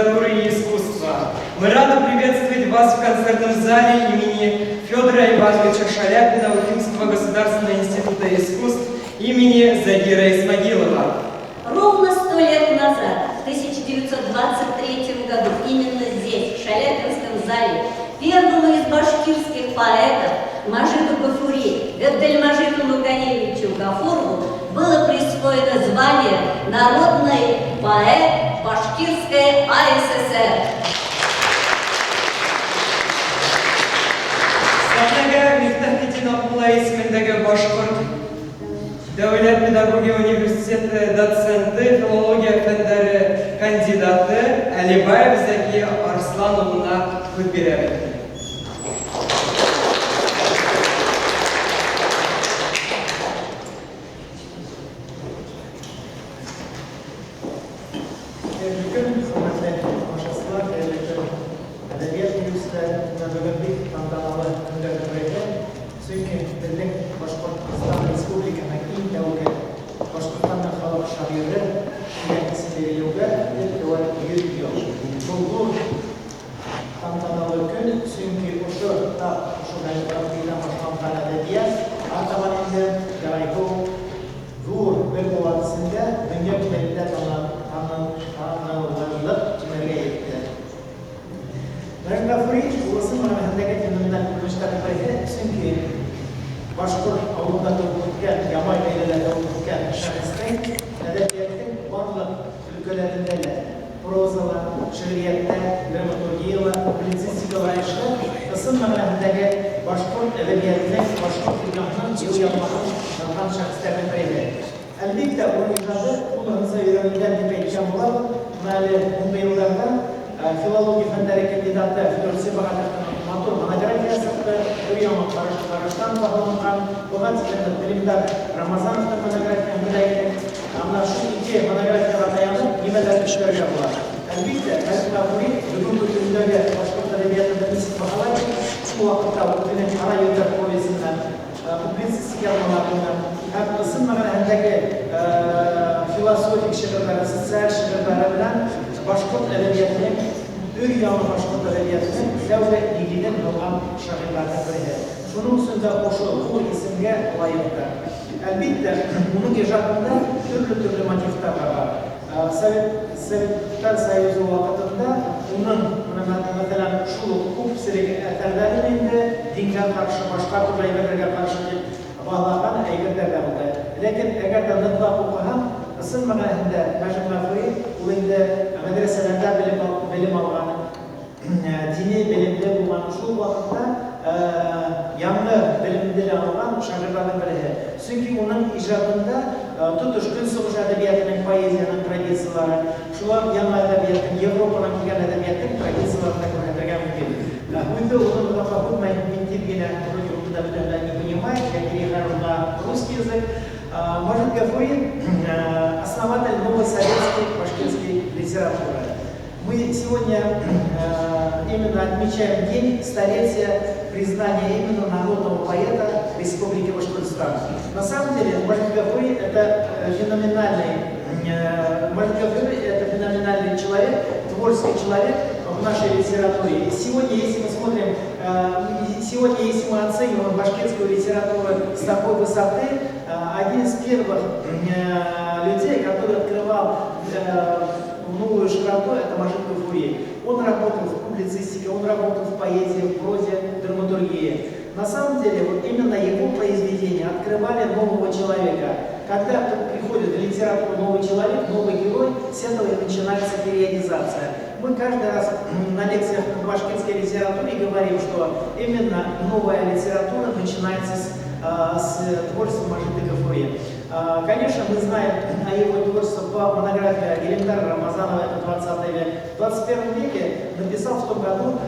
литературы и искусства. Мы рады приветствовать вас в концертном зале имени Федора Ивановича Шаляпина Уфимского государственного института искусств имени Загира Исмагилова. Ровно 100 лет назад, в 1923 году, именно здесь, в Шаляпинском зале, первому из башкирских поэтов Мажиту Гафури, Габдельмажиту Нургалиевичу Гафурову было присвоено звание «Народный поэт Башкирской АССР». Сәхнәгә Мифтахетдин Акмулла исемендәге Башкорт дәүләт педагогия университеты доценты, филология фәннәре кандидаты Әлибаев Зәки Арслан улына һүз бирәбез. Хәерле көн, хөрмәтле тамашачылар, хәерле көн, әдәбият сөючеләр. Менә бүген бик тантаналы көнгә туры килә. Чөнки безнең Башкортстан Республиканың иң тәүге Башкортстанның халык шагыйре дигән исем бирелүгә тәүге 100 ел. Бу зур тантаналы көн, чөнки ошо тап ошо Гафурийдан башланган әдәбият артабан инде ярай бу зур бер булат эчендә дөнья күләмендә танылырлык кимәлгә җитте. Мәҗит Гафури тулысы мәгънәсендәге феноменаль күренешләрнең берсе, чөнки башкорт авылында туып үскән, ямай гаиләдә туып үскән шәхеснең әдәбиятның барлык өлкәләрендә дә, прозала, шигърияттә, драматургияла, публицистикала эшләп, ысын мәгънәсендәге башкорт әдәбиятының, башкорт дөньясының елъязмасын язган шәхесләрнең бере. Әлбиттә, аның иҗаты тулысынча өйрәнелгән дип әйткән булабыз. Менә әле һуңгы елларда филология фәннәре кандидаты Федор Сибагатовның матур монографиясе чыкты, өр-яңа караштан баһаланган. Буга тиклем Галимдар Рамазановның монографиясен дә әйттек. Ә менә шул ике монографиягә таянып, нимәләр эшләргә була? Әлбиттә, Мәҗит Гафури бүгенге көндәге башкорт әдәбиятын ничек баһалай, шул вакытта үзенең Кара йөзләр повестеннән, публицистик язмаларыннан һәм ысын мәгънәһендәге философик шигырьләре, социаль шигырьләре белән башкорт әдәбиятының, өр-яңа башкорт әдәбиятының тәүге нигезен һалган шагыйрьләрнең береһе. Шуның өчен дә ошо зур исемгә лаектыр. Әлбиттә, уның иҗатында төрле-төрле мотивтар да бар. Совет Советлар Союзы вакытында уның, менә мәсәлән, шул ук күпчелек әсәрләрен инде дингә каршы, башка төрле әйберләргә каршы дип баһалаган әйберләр дә булды. Ләкин әгәр дә ныклап укыһаң, ысын мәгънәсендә Мәҗит Гафури ул инде мәдрәсәләрдә белем белем алган, дини белемле булган, шул вакытта яңы белемне дә алган шагыйрьләрнең береһе. Чөнки уның иҗатында тотыш Көнчыгыш әдәбиятының, поэзиянең традицияләре, шулай ук яңа әдәбиятның, Европадан килгән әдәбиятның традицияләрен дә күрсәтергә мөмкин. Үзе озын озакка күпме мин тиз генә вроде ул да бөтенләй не понимает, я перехожу на русский язык. Мәҗит Гафури — основатель новой советской башкирской литературы. Мы сегодня именно отмечаем день столетия признания именно народного поэта Республики Башкортостан. На самом деле Мәҗит Гафури это феноменальный человек, творческий человек в нашей литературе. И сегодня, если мы смотрим, сегодня, если мы оцениваем башкирскую литературу с такой высоты, один из первых людей, который открывал новую широту, это Мажит Гафури. Он работал в публицистике, он работал в поэзии, в прозе, в драматургии. На самом деле, вот именно его произведения открывали нового человека. Когда приходит в литературу новый человек, новый герой, с этого и начинается периодизация. Мы каждый раз на лекциях по башкирской литературе говорим, что именно новая литература начинается с творчества Мажита Гафури. Конечно, мы знаем о его творчестве по монографии Гелимдара Рамазанова, это 20 век. В 21 веке написал в том году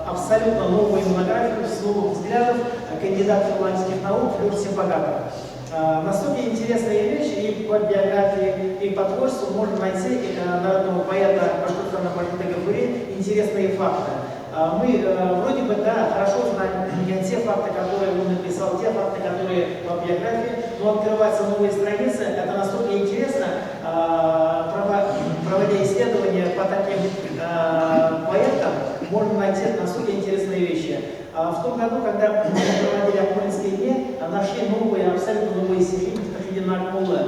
абсолютно новую монографию с новых взглядов кандидат филологических наук Флюр Симбогатов. Настолько интересные вещи и по биографии, и по творчеству можно найти народного поэта Башкортостана Мажита Гафури интересные факты. Мы вроде бы, да, хорошо знаем те факты, которые он написал, те факты, которые по биографии, но открываются новые страницы, это настолько интересно. проводя исследования по таким поэтам, можно найти настолько интересные вещи. В том году, когда мы проводили Акмолинские дни, нашли новые, абсолютно новые стихи Мифтахетдина Акмоллы.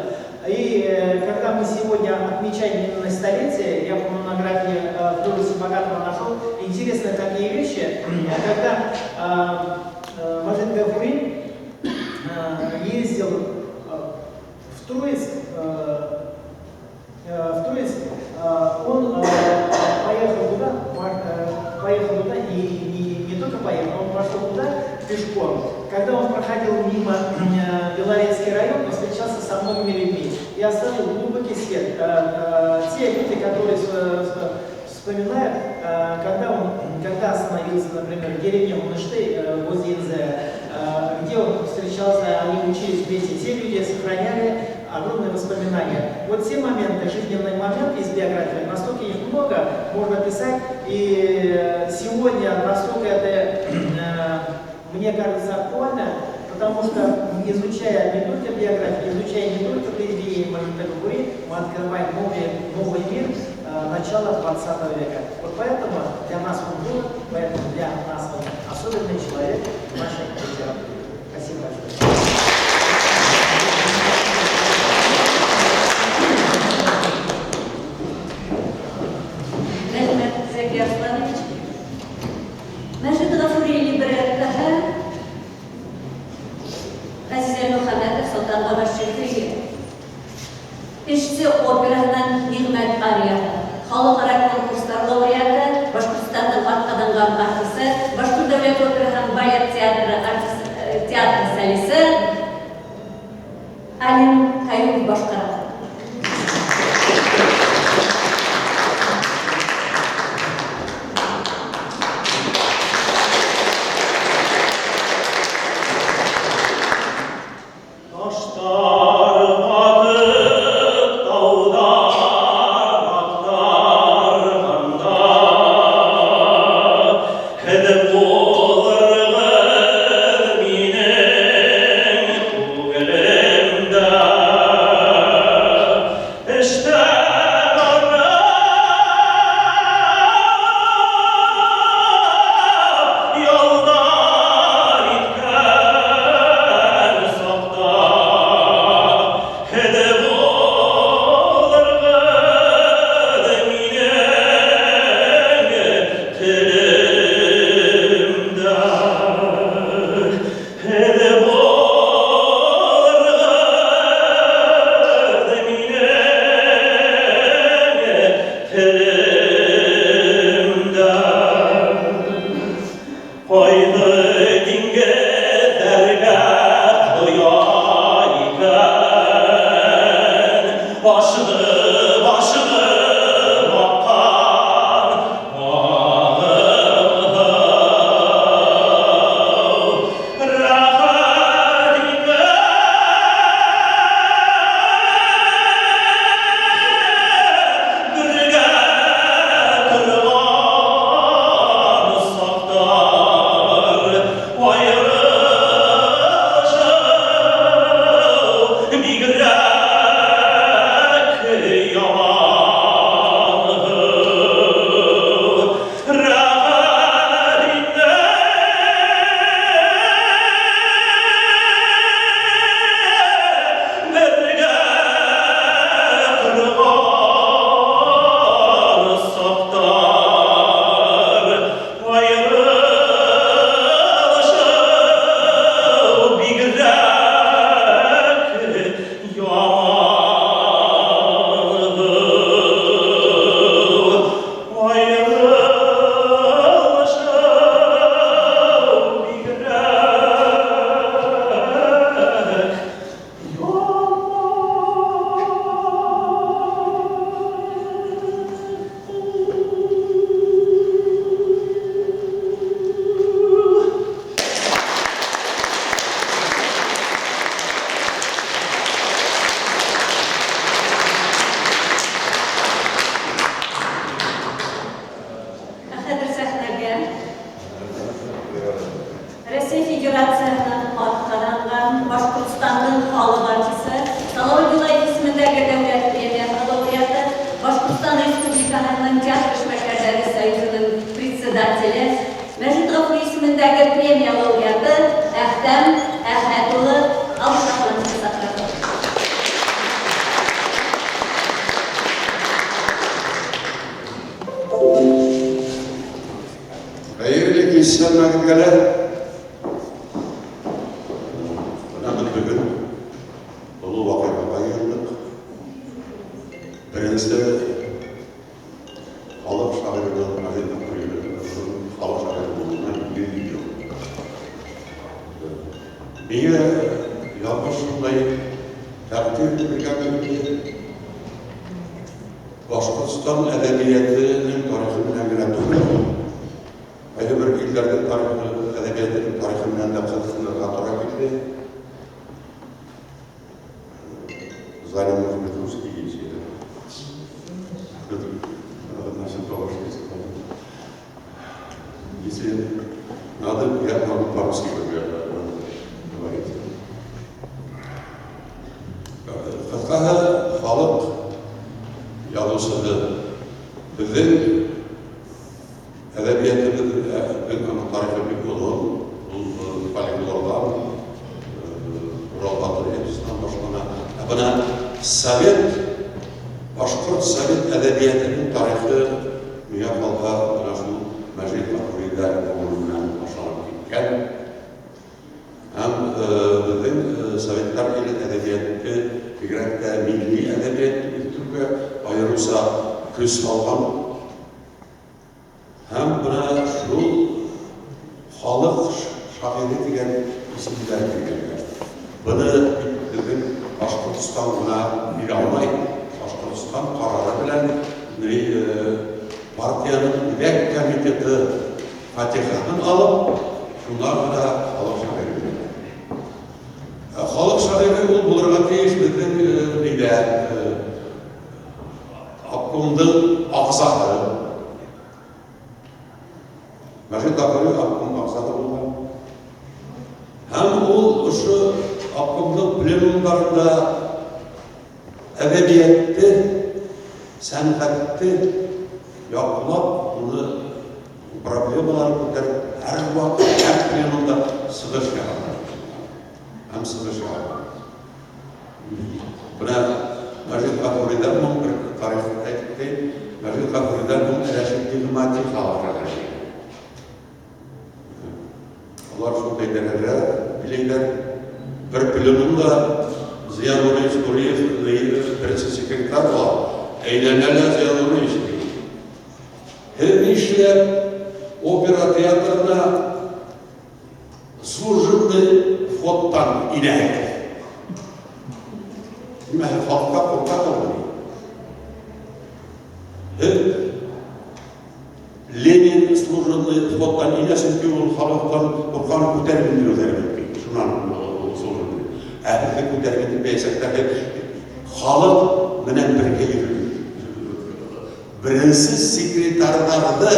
И когда мы сегодня отмечаем именно столетие, я по монографии Флориса Богатова нашел интересные такие вещи, когда Мажит Гафури ездил в Троицк, он поехал туда и не только поехал, он пошел туда пешком. Когда он проходил мимо Белорецкий район, он встречался со многими людьми и оставил глубокий след. Те люди, которые вспоминают, когда остановился, например, в деревне Мунышты возле Инзе, где он встречался, они учились вместе, те люди сохраняли огромные воспоминания. Вот те моменты, жизненные моменты из биографии, настолько их много, можно писать, и сегодня настолько это, мне кажется, актуально, потому что, изучая не только биографию, изучая не только произведения Мажита Гафури, мы открываем новый мир начала 20 века. Вот поэтому для нас он был, поэтому для нас он особенный человек в нашей литературе. Спасибо большое. Рәхмәт, Зәки Арсланович. Мәҗит Гафури либреттоһы Газиз Әлмөхәммәтов Солтан Габәши көе. Эшче операһыннан Нигъмәт арияһы. Халыкара конкурслар лауреаты, Башкортстанның атказанган артисты, Башкорт дәүләт опера һәм балет театры артист, театры солисты Алим Каюмов башкара. исемендәге премия лауреаты Әхтәм Әхәт улы Алшаховны чакырабыз. Хәерле кич, һәммәгезгә дә. Менә без бүген олы вакыйгага җыелдык. Беренче халык шагыйренең Мәҗит Гафуриның халык шагыйре булуына 100 ел. Миңа язмыш шундай тәкъдир биргән инде. Башкортстан әдәбиятының тарихы белән генә түгел, кайбер илләрнең тарихы, әдәбиятының тарихы белән дә кызыксынырга туры килде. Заря, может быть, русский есть. Это по-русски. Если надо, я могу по-русски говорить. Кыскасы, халык язучысы безнең әдәбиятыбызның аның тарихы бик озын, ул фольклордан, Урал батыр эпосыннан башлана. Ә менә совет, башкорт совет әдәбиятының тарихы миңа калса менә шул Мәҗит Гафуридә гомереннән башланып киткән. Һәм безнең советлар иле әдәбияты, бигрәк тә милли әдәбият үстерүгә аеруча көч салган. Һәм менә шул халык шагыйре дигән исемнәр биргәннәр. Моны бит безнең Башкортстан гына бирә алмый. Башкортстан карары белән партиянең үзәк комитеты фатихасын алып, шуннан гына халык шагыйре бирелә. Ә халык шагыйре ул булырга тиеш безнең нидә обкомның агзасы. Мәҗит Гафури обком агзасы булган. Һәм ул ошо обкомның пленумнарында әдәбиятты, сәнгатьте яклап, уны проблемаларын күтәреп, һәрвакыт, һәр пленумда чыгыш ясаган. Һәм чыгыш ясаган. Менә Мәҗит Гафуридан моң бер тарих әйтте. Мәҗит Гафуридан моң Рәшит Нигъмәти халык шагыйре. Алар шундый дәрәҗә биләйләр. Бер пленумда Зыя Нуриевич Нуриев беренче секретарь була. Әйләнә лә Зыя Нуриевич ди. Һеҙ нишләп опера театрына служебный входтан инәһегеҙ? Нимә, һеҙ халыҡтан ҡурҡаһығыҙмы ни? Һеҙ Ленин служебный входтан инә, сөнки ул халыктан курккан күтәреп индерүҙәре мөмкин. Шунан ул служебный. Ә һеҙҙе күтәреп индермәйәсәктәр, халыҡ менән бергә йөрөгөҙ. Беренсе секретарҙарҙы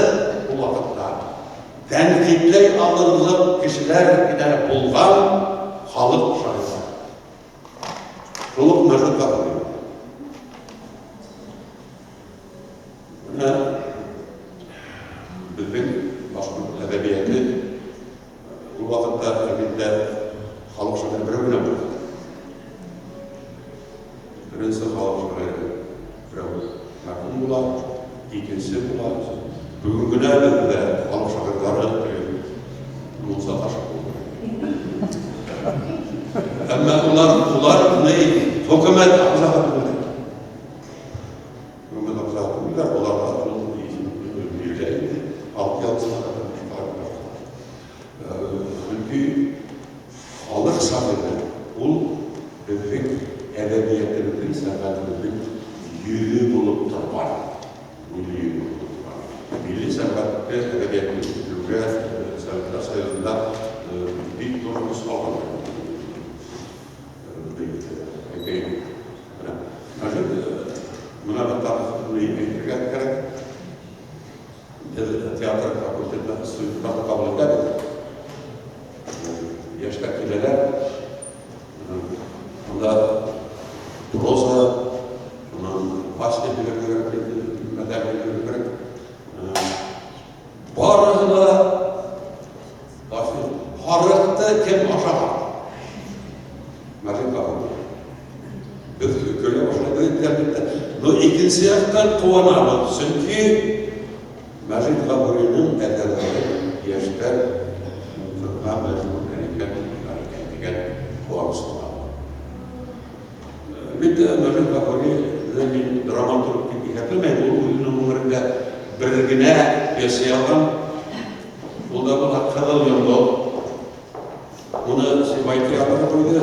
ул ваҡытта тәнҡитләй алырлыҡ кешеләр генә булған халыҡ шагыйрьләре. Шул ук Мәҗит Гафури. Менә безнең башкорт әдәбияты ул вакытта, әлбәттә, халык шагыйре берәү генә булган. Беренче халык шагыйре берәү мәрхүм була, икенче була. Бүген генә бездә халык шагыйрьләре Муса Ташев булды. Әмма улар, улар ни хөкүмәт әгъзасы түгел. Хөкүмәт әгъзасы түгелләр, аларга шул бирелә инде. Халык язучылары да башкалар. Чөнки халык шагыйре ул безнең әдәбиятыбызның, сәнгатебезнең йөзе булып торган. Милли йөзе булып торган. Милли сәнгатьтә әдәбиятны үстерүгә Советлар Союзында бик зур көч салган. Әйтәйек, менә хәзер менә бер тарихны әйтергә кирәк. Без театр факультетына студентларны кабул итәбез. Яшьләр киләләр. Анда проза, шуннан басня бирергә кирәк, мәтәл бирергә кирәк. Барысы да Икенче яктан куанабыз, чөнки Мәҗит Гафуриның әсәрләрен яшьләр укырга мәҗбүрләр икән, укыйлар икән дигән куаныч туа. Әлбәттә, Мәҗит Гафурины мин драматург дип исәпләмәйм, ул үзенең гомерендә бер генә пьеса язган. Ул да була Кызыл йондыз. Моны Сибай театры куйды.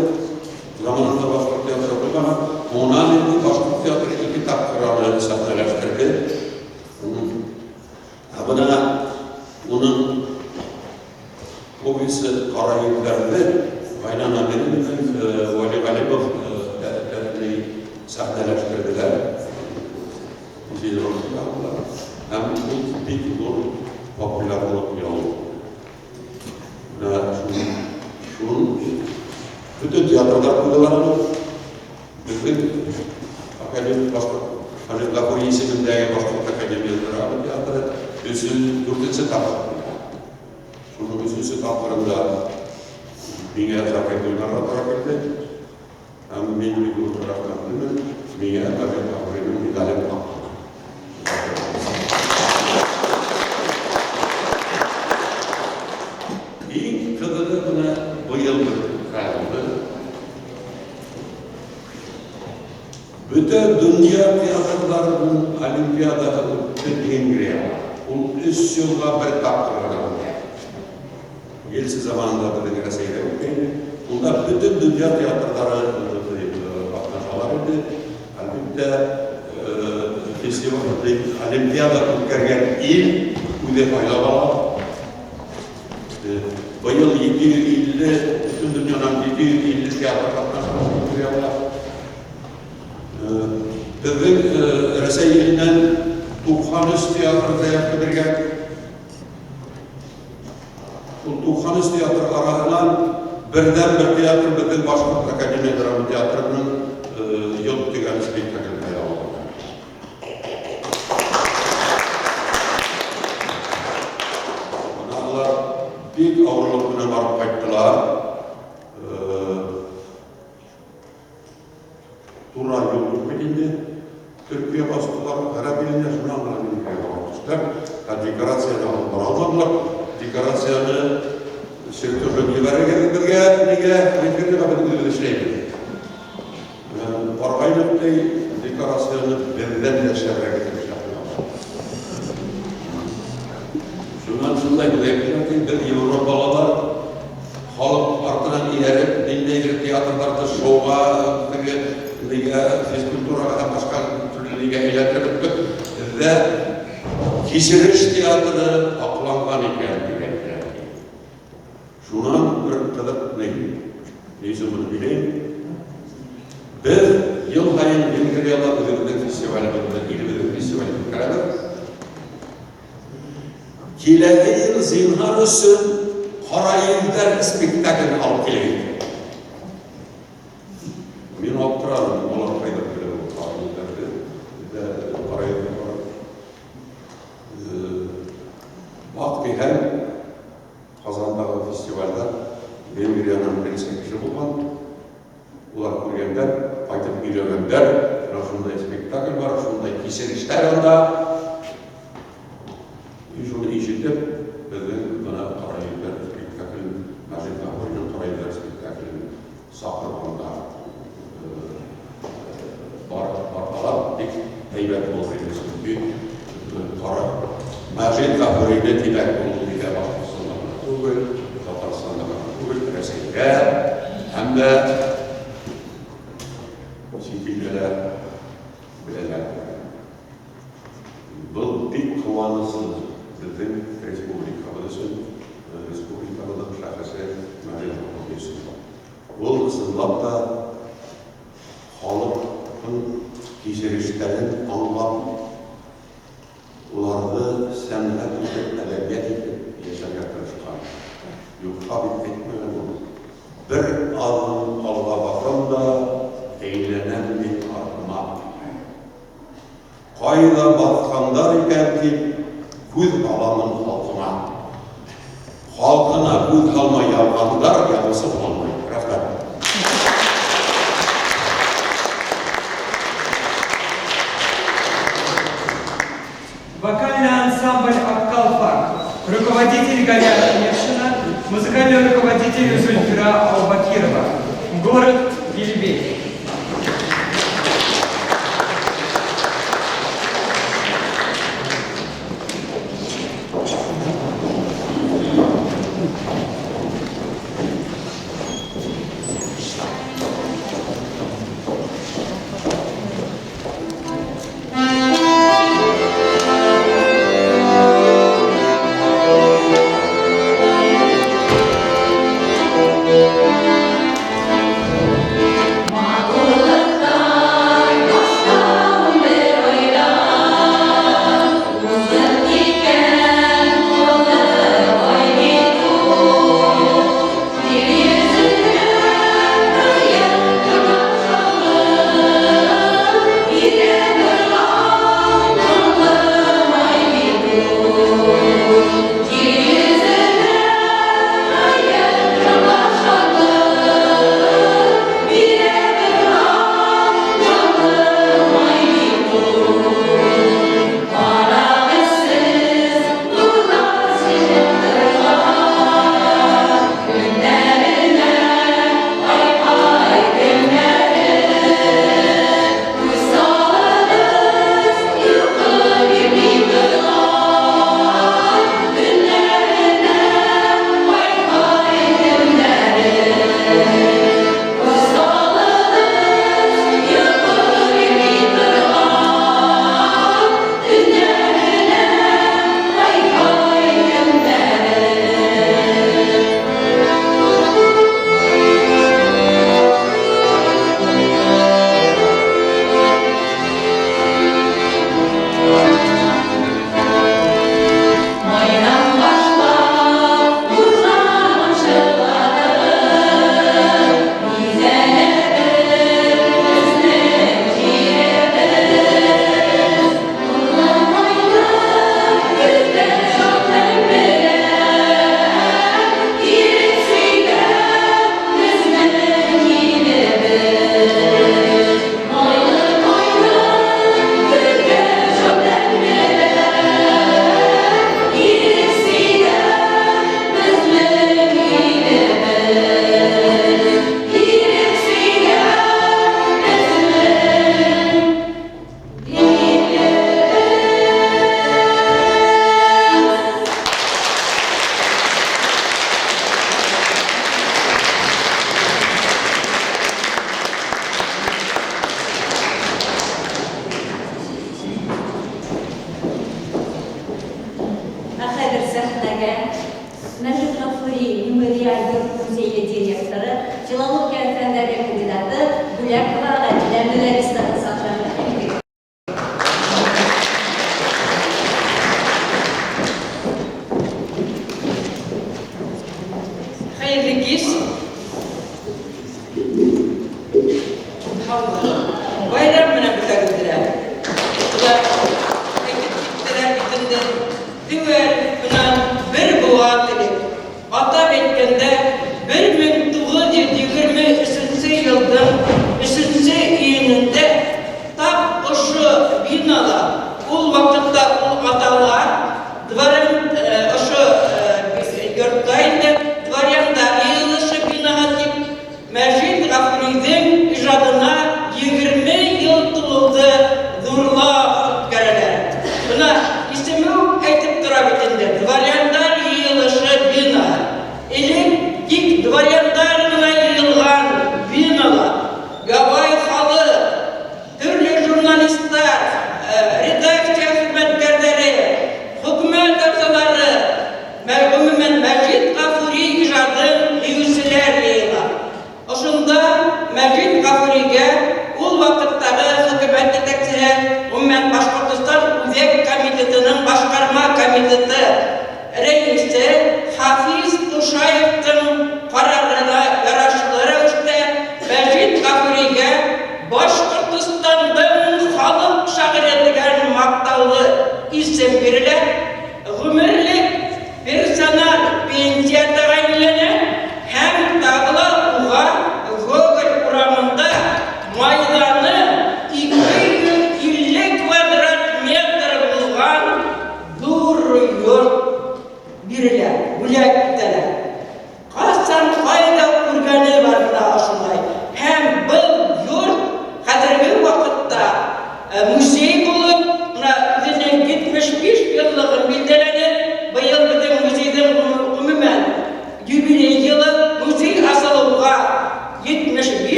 Заманында башкорт театры куймаган. Моннан инде башкорт театры ике тапкыр аны сәхнәләштерде. Ә менә моның повесе Кара йөзләрне Гайнан Әмиров белән Вәли Галимов сәхнәләштерделәр. Һәм ул бик зур популярлык яулады. Менә шул бөтен театрда куйдылар аны. Безнең академик башкорт Халил Гафури исемендәге башкорт академия драма театры өчен дүртенче тапкыр куйды. Шуның өченче тапкырында миңа Закир уйнарга туры килде. Һәм мин бик зур рәхмәтлемен, миңа Халил Гафуриның медален тактылар. Иң кызыгы менә быел бер хәл булды. Бөтә дөнья театрларының олимпиадасы үтте Венгриядә. Ул өч елга бер тапкыр гына үтә. Ельцин заманында безнең Рәсәйдә үткән иде. Унда бөтен дөнья театрлары катнашалар иде. Әлбәттә, фестиваль, олимпиада үткәргән ил үзе сайлап ала. Быел 750, бөтен дөньядан 750 театр катнашкан Венгриядә. Безнең Рәсәй иленнән 93 театр заявка биргән. Ул 93 театр арасыннан бердән-бер театр безнең Башкорт академия драма театрының Йод дигән спектакль алган. Менә алар бик авырлык белән барып кайттылар. Тура юл юк бит инде. Төркия бастылар, гарәп иленә, шуннан гына Венгриягә барып төштеләр. Ә декорацияне алып бара алмадылар. Декорацияне чертежын җибәрергә безгә, нигә? Венгриягә без үзебез эшләйбез. Баргайнык ди, декорацияне бездән дә шәбрәк итеп эшләп куйганнар. Шуннан шундай бүләкләр ди, без европалылар халык артыннан ияреп, ниндәйдер театрларда шоуга, теге нигә, физкультурага һәм башка төрле нигә әйләндереп беттек. Бездә кичереш театры акланган икән дигән. Шуннан бер кызык ни, ни өчен моны сөйлим? Без ел саен Венгриядә үзебезнең фестивалебезне, илебезнең фестивален үткәрәбез. Киләсе ел зинһар өчен Кара йөзләр спектаклен алып килегез. Мин аптырадым, алар кайда белә ул Кара йөзләрне? Бездә Кара йөзләр бар. Ак дигән Казандагы фестивальдә Венгриянең беренче кеше булган. Улар күргәннәр, кайтып өйрәнгәннәр. Менә шундай спектакль бар, шундай кичерешләр анда. И шуны ишетеп, безнең менә Кара йөзләр спектаклен, Мәҗит Гафуриның Кара йөзләр спектаклен чакырганнар. Бар, баргалар бик әйбәт булыр иде, чөнки кара Мәҗит Гафурины димәк ул нигә Башкортстанда гына түгел, Татарстанда гына түгел, Рәсәйдә һәм дә чит илдә дә беләләр. Был бик куанычлы безнең республикабыз өчен, республикабызның шәхесе Мәҗит Гафури өчен. Ул чынлап та халыкның кичерешләрен аңлап, уларны сәнгать итеп, әдәбият итеп яшәргә тырышкан. Юкка бит әйтмәгән ул, Бер адым алга басам да, әйләнәм мин артыма. Кайда басканнар икән дип, күз аламын халкыма. Халкына күз алмай ялгандар ябысы булалмай. Рәхмәт. руководитель Галия Мешина, музыкальный руководитель Зульфира Аубакирова. Город Белебей. Ә хәзер сәхнәгә Мәҗит Гафури мемориаль йорт-музее директоры, филология фәннәре кандидаты Бүләкова Гадилә Мөдәррис кызы чакырыла. Хәерле кич. Байрам менә бөтәгезне дә. Болар әйтеп киттеләр бит инде. Төгәл менә бер буа элек. Атап әйткәндә, 1923 елның 3 июнендә тап ошо бинада, ул вакытта ул атала, дворян ошо йортта инде дворяннар җыелышы бинаһы дип, Мәҗит Гафуридең иҗатына 20 ел тулуды зурлап үткәрәләр. Менә исеме үк әйтеп тора бит инде, дворяннар җыелышы.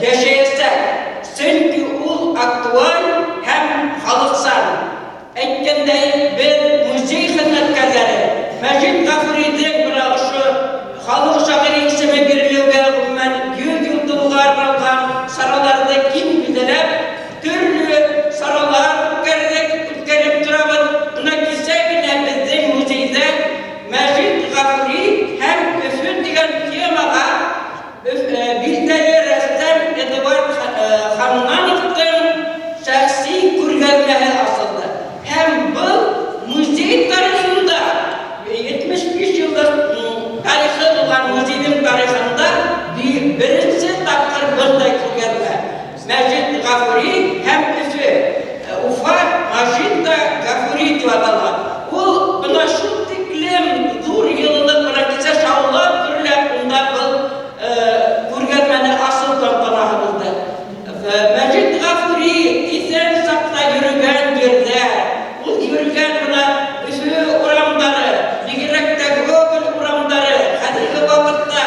яшәячәк, чөнки ул актуаль һәм халыкчан. Әйткәндәй, без, музей хезмәткәрләре, Мәҗит Гафуриның менә ошо халык шагыйре исеме бирелүгә гомумән 100 ел тулуга арналган чараларны киң билгеләп, төрле чаралар үткәрдек, үткәреп торабыз. Менә кичә генә безнең музейда Мәҗит Гафури һәм Өфе дигән темага Билгеле рәссам Эдуард Ханнановның шәхси күргәзмәһе ачылды һәм был музей тарихында, 75 еллык тарихы булган музейның тарихында беренче тапкыр бындай күргәзмә. Мәҗит Гафури һәм Өфе, Уфа, Мәҗит та Гафури дип атала. Ул менә шул тиклем зур еллык менә кичә шаулап-гөрләп унда был күргәзмәне ачу тантанасы булды. Мәҗит Гафури исән чакта йөрегән җирдә, ул йөргән менә Өфе урамнары, бигрәк тә Гоголь урамнары хәзерге вакытта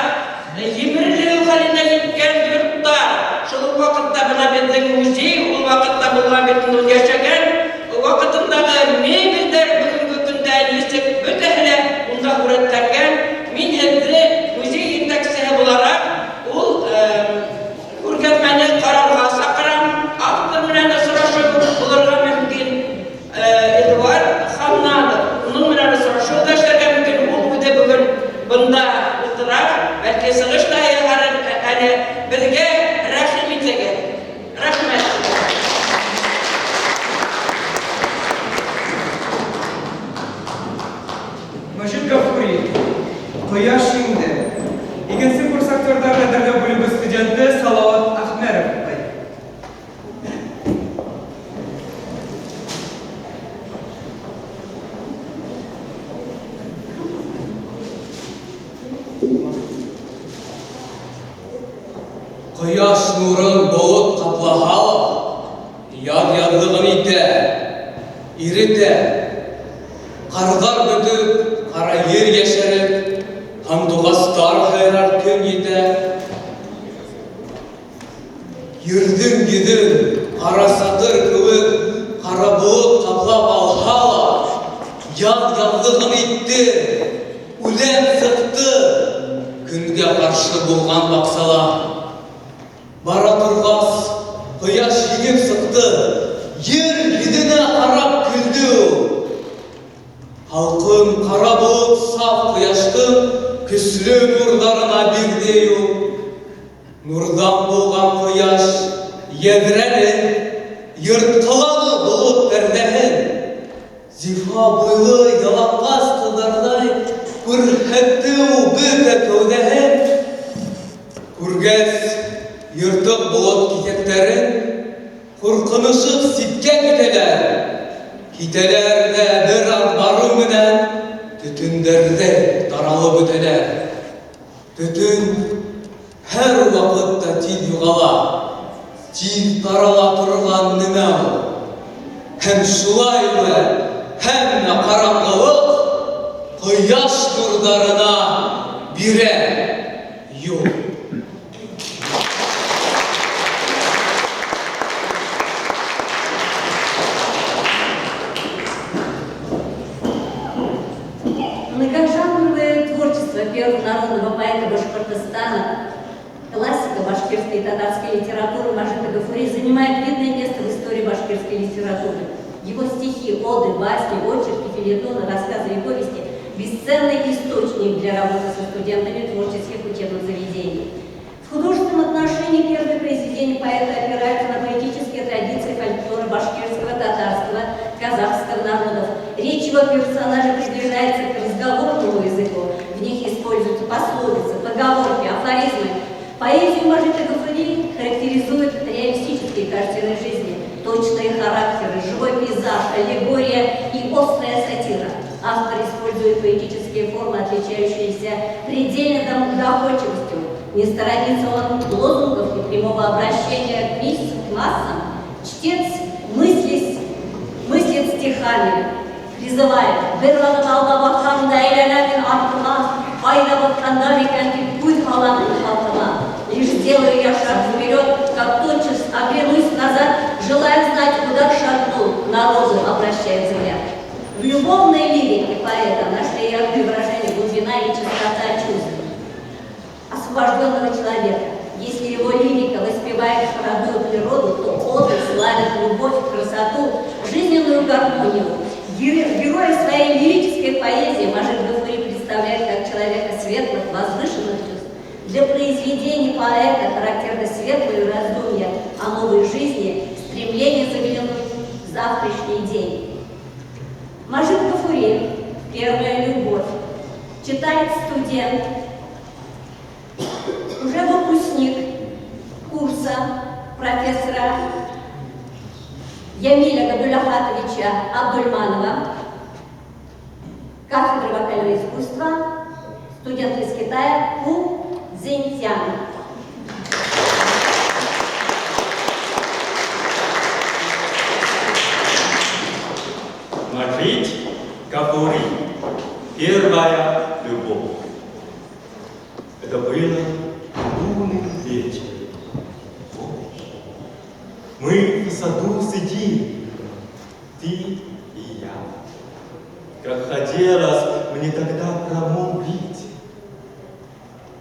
Җимерелү хәленә җиткән йортта, шул ук вакытта менә безнең музей ул вакытта булган бит инде, ул яшәгән вакытындагы мебельдәр бүгенге көндә ничек бөтәһе дә унда сурәтләнгән. Мин һезне музей җитәкчеһе буларак ул күргәзмәне карарга чакырам, автор белән очрашу булырга мөмкин. Эдуард Ханнанов, уның белән очрашу да эшләргә мөмкин, ул үзе бүген бында утыра, бәлки чыгыш та яһар әле. Безгә рәхим итегез. Рәхмәт сезгә. Мәҗит Гафури, Кояш җиңде. Икенче курс актерлар әзерләү бүлеге студенты Салават Әхмәров укый. Кояш нурын болыт каплаһа ла, яр ярлыгын итә, иретә. Карлар бөтеп, кара ер яшәреп, һандугастар һайрар көн йитә. Йөрдең йөзен кара сатыр кебек кара болыт каплап алһа ла, яз язлыгын итте, үлән сыкты, көнгә каршы булган баксала. Бара торгас, кояш җиңеп сыкты, ер йөзенә карап көлде ул. Һалкын кара болыт саф кояшның көчле нурларына бирде юл. Нурдан булган кояш ядрәне, Ерткалады болыт пәрдәһен. Зифа буйлы ялангач кызлардай Күрһәтте ул бөтә кәүдәһен. Күргәч ертык болыт кисәкләрен, Куркынышып читкә китәләр. Китәләр дә бераз бару менән Төтендәрдәй таралып бетәләр. Төтен һәрвакытта тиз югала, тиз тарала торган нәмә ул. Һәм шулай да һәммә караңгылык кояш нурларына бирә юл. Многожанровое творчество первого народного поэта Башкортостана, классика башкирской и татарской литературы Мажита Гафури занимает видное место в истории башкирской литературы. Его стихи, оды, басни, очерки, фельетоны, рассказы и повести – бесценный источник для работы со студентами творческих учебных заведений. В художественном отношении первые произведения поэта опираются на поэтические традиции фольклора башкирского, татарского, казахского народов. Речь его персонажей приближается к разговорному языку. В них используются пословицы, поговорки, афоризмы. Поэзию Мажита Гафури характеризуют реалистические картины жизни, точные характеры, живой пейзаж, аллегория и острая сатира. Автор использует поэтические формы, отличающиеся предельной доходчивостью. Не сторонится он лозунгов и прямого обращения к массам. Чтец мыслит стихами, призывает: «Бер адым алга басканда әйләнәмен артыма, кайда батканда микән дип күз һаламын халкыма. Лишь делаю я шаг вперед, обращает взгляд. В любовной лирике поэта нашли яркое выражение глубина и чистота чувств освобожденного человека. Если его лирика воспевает родную природу, то оды славят любовь, красоту, жизненную гармонию. Героя своей лирической поэзии Мажит Гафури представляет как человека светлых, возвышенных чувств. Для произведений поэта характерно светлое раздумье о новой жизни, стремление заглянуть в завтрашний день. Мажит Гафури «Первая любовь». Читает студент, уже выпускник курса профессора Ямиля Габдуллахатовича Абдульманова, кафедры вокального искусства, студент из Китая Ку Цзиньтян. Мажит Гафури. Первая любовь. Это было лунный вечер. Помнишь? Мы в саду сидим, ты и я. Как хотелось мне тогда промолвить: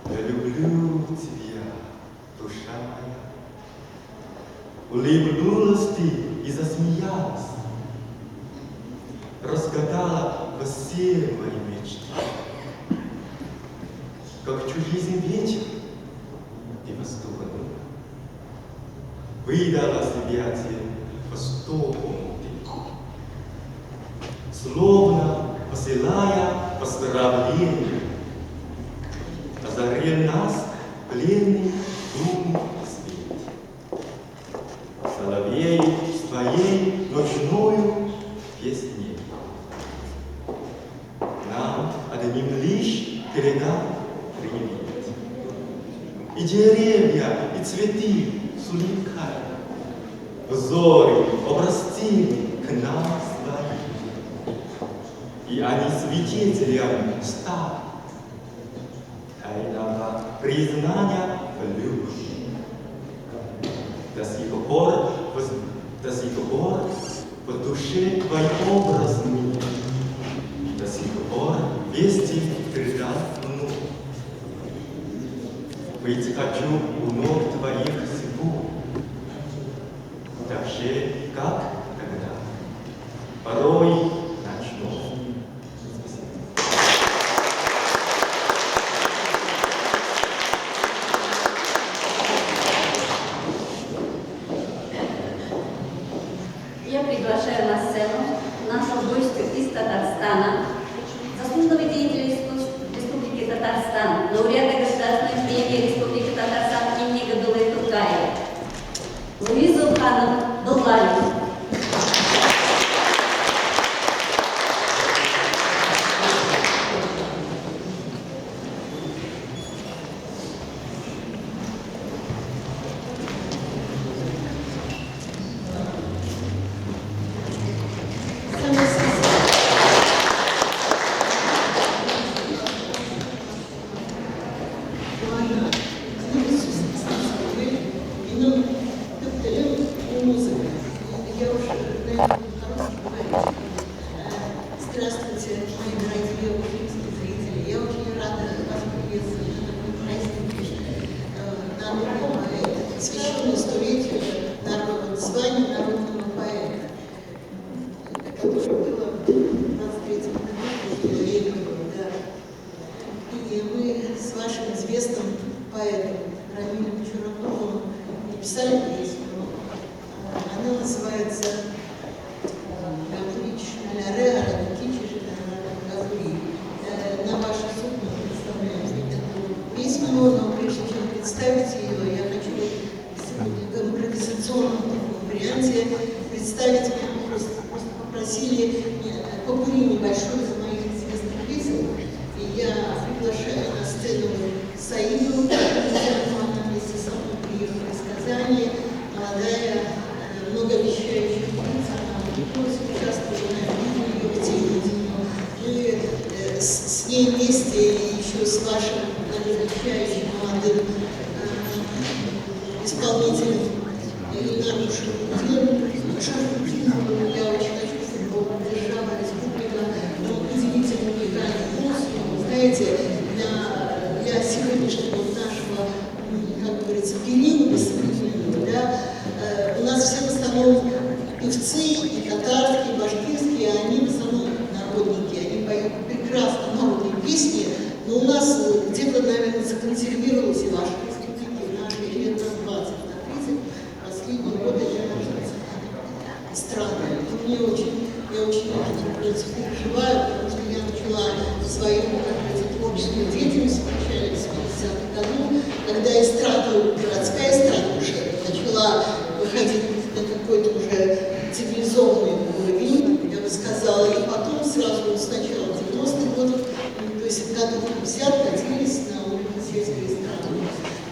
я люблю тебя, душа моя. Улыбнулась ты и засмеялась, разгадала все мои мечты. Как чудесный вечер и воздуха, выдала себя тебе востоком ты, словно посылая поздравления, озарил нас пленный лунный свет. Соловей своей ночною песней нам одним лишь передал привет. И деревья, и цветы с улыбкой взоры обрастили к нам свои. И они свидетелем стали тайного признания в любви. До сих пор в душе твой образ мне, до сих пор вести передал мной. Быть хочу у ног твоих сегодня, так же, как тогда, порой ночной. Спасибо. Я приглашаю на сцену нашу гостью из Татарстана, заслуженного деятеля искусств Республики Татарстан, лауреата Государственной премии Республики Татарстан имени Габдуллы Тукая, Луизу Ханом Дуллаеву. Здравствуйте, мои дорогие уфимские зрители. Я очень рада вас приветствовать на таком празднике народного поэта, посвященный столетию народного, званию народного поэта, которое было в 23 году, да. И мы с вашим известным поэтом Рамилем Чураковым написали песню. Она называется На ваш суд мы представляем эту песню, но прежде чем представить ее, я хочу сегодня в импровизационном таком варианте представить, меня просто попросили попурри небольшой из моих известных песен, и я приглашаю на сцену Саиду, она вместе со мной приехала из Казани, молодая, многообещающая певица, она просит участвовать на ее в телевидении. И с ней вместе и еще с вашим многообещающим молодым исполнителем Ильнаром Шарфутдиновым. Я очень хочу, чтобы он Знаете, для сегодняшнего нашего, как говорится, периода современного, да, у нас все в основном певцы, и татарские, и башкирские, они в основном народники, они поют прекрасно народные песни, но у нас где-то, наверное, законсервировалось и ваши республики, и наши лет на 20, на 30, последние годы это наша эстрада. И мне очень, я очень, переживаю, потому что я начала свою, как говорится, творческую деятельность в начале 80-х годов, когда эстрада, городская эстрада уже начала выходить на какой-то уже цивилизованный уровень, я бы сказала, и потом сразу с начала 90-х годов, то есть годов 50 катились на уровень сельской эстрады.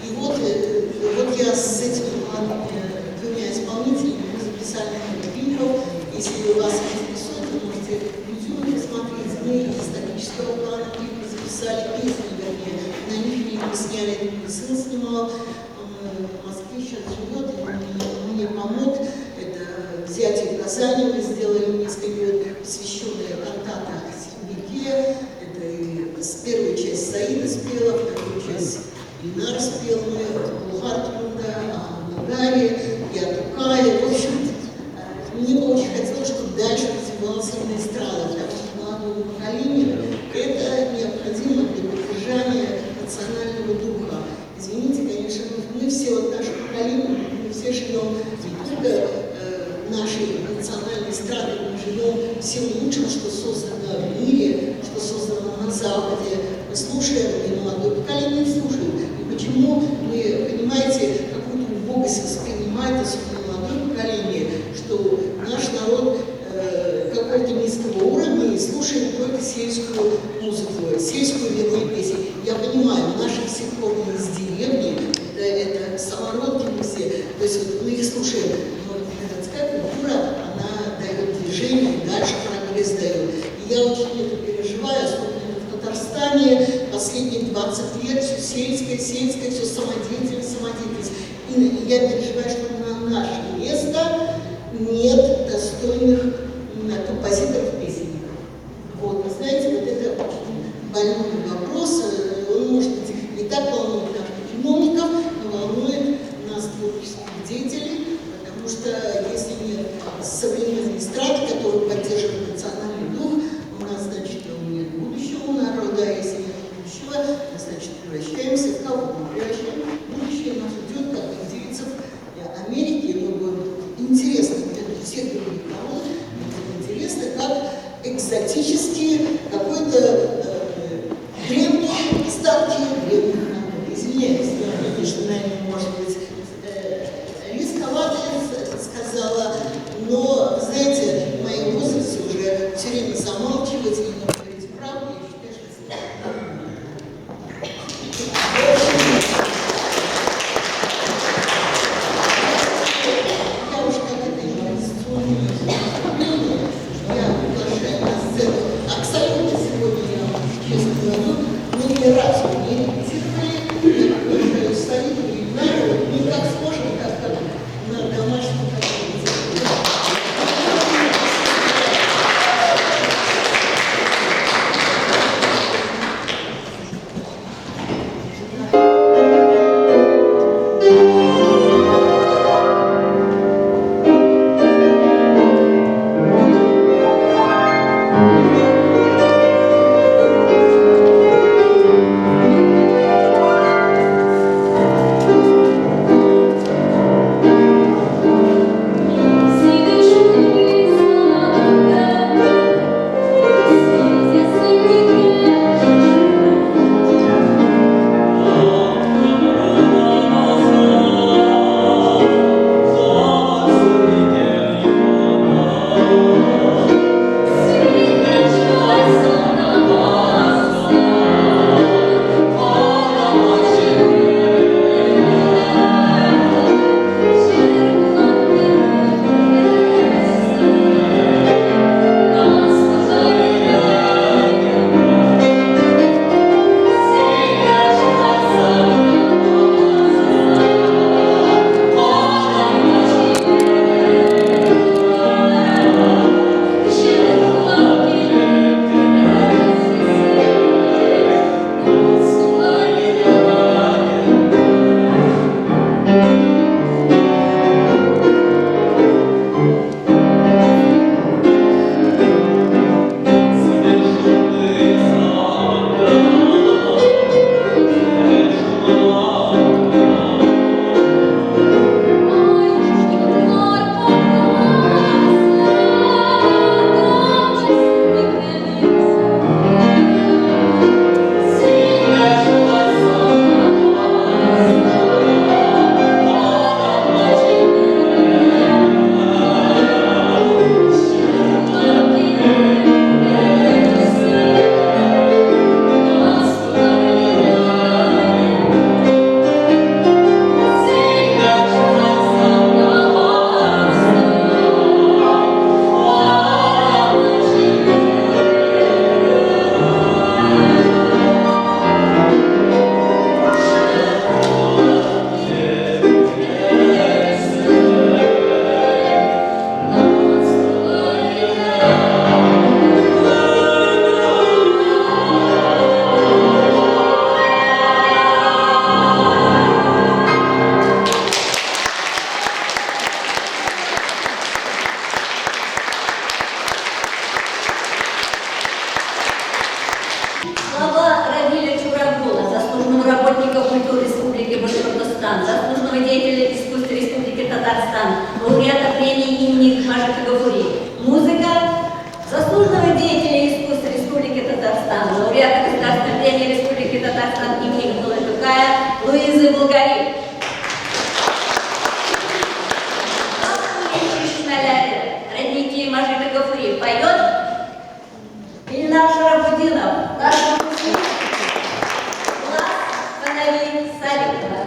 И вот, вот я с этими молодыми двумя исполнителями, мы записали клипов. Если вас интересует, вы можете в YouTube посмотреть. Мы из исторического плана клипы записали песни, вернее, на них клипы сняли, сын снимал, он в Москве сейчас живет, и мне помог. Это взятие Казани мы сделали несколько лет, посвященное кантата Сибике. Это и первую часть Саида спела, вторую часть Ильнар спел, мы Булгар-Тунда, Нагаре, я Тукая. В общем, мне бы очень хотелось, чтобы дальше развивалась именно эстрада, потому что молодому поколению это необходимо для поддержания национального духа. Извините, конечно, мы все, вот наше поколение, мы все живем не только нашей национальной эстрадой, мы живем всем лучшим, что создано в мире, что создано на Западе. Мы слушаем, и молодое поколение слушает. И почему мы, понимаете, какую-то убогость воспринимает, особенно молодое поколение, что наш народ какого-то низкого уровня и слушает только сельскую музыку, сельскую, вернее, песню. Я понимаю, наши все корни из деревни, это самородки мы все, то есть вот мы их слушаем, но городская культура, она дает движение, дальше прогресс дает. И я очень это переживаю, особенно в Татарстане последние 20 лет все сельское, сельское, все самодеятельность, самодеятельность. И я переживаю, что на наше место нет достойных композиторов-песенников. Вот, вы знаете, вот это очень больной вопрос. Он, может быть, не так волнует наших чиновников, но волнует нас, творческих деятелей, потому что если нет современной эстрады, которая поддерживает национальный дух, у нас, значит, нет будущего у народа, а если нет будущего, мы, значит, превращаемся в кого? Мы превращаем будущее, нас ждет, как индейцев, деятеля искусств Республики Татарстан, лауреата премии имени Мажита Гафури. Музыка заслуженного деятеля искусств Республики Татарстан, лауреата Государственной премии Республики Татарстан имени Габдуллы Тукая Луизы Булгари. Родники Мажита Гафури поет Ильнар Шарафутдинов, наш выпускник, класс Фанави Салихова.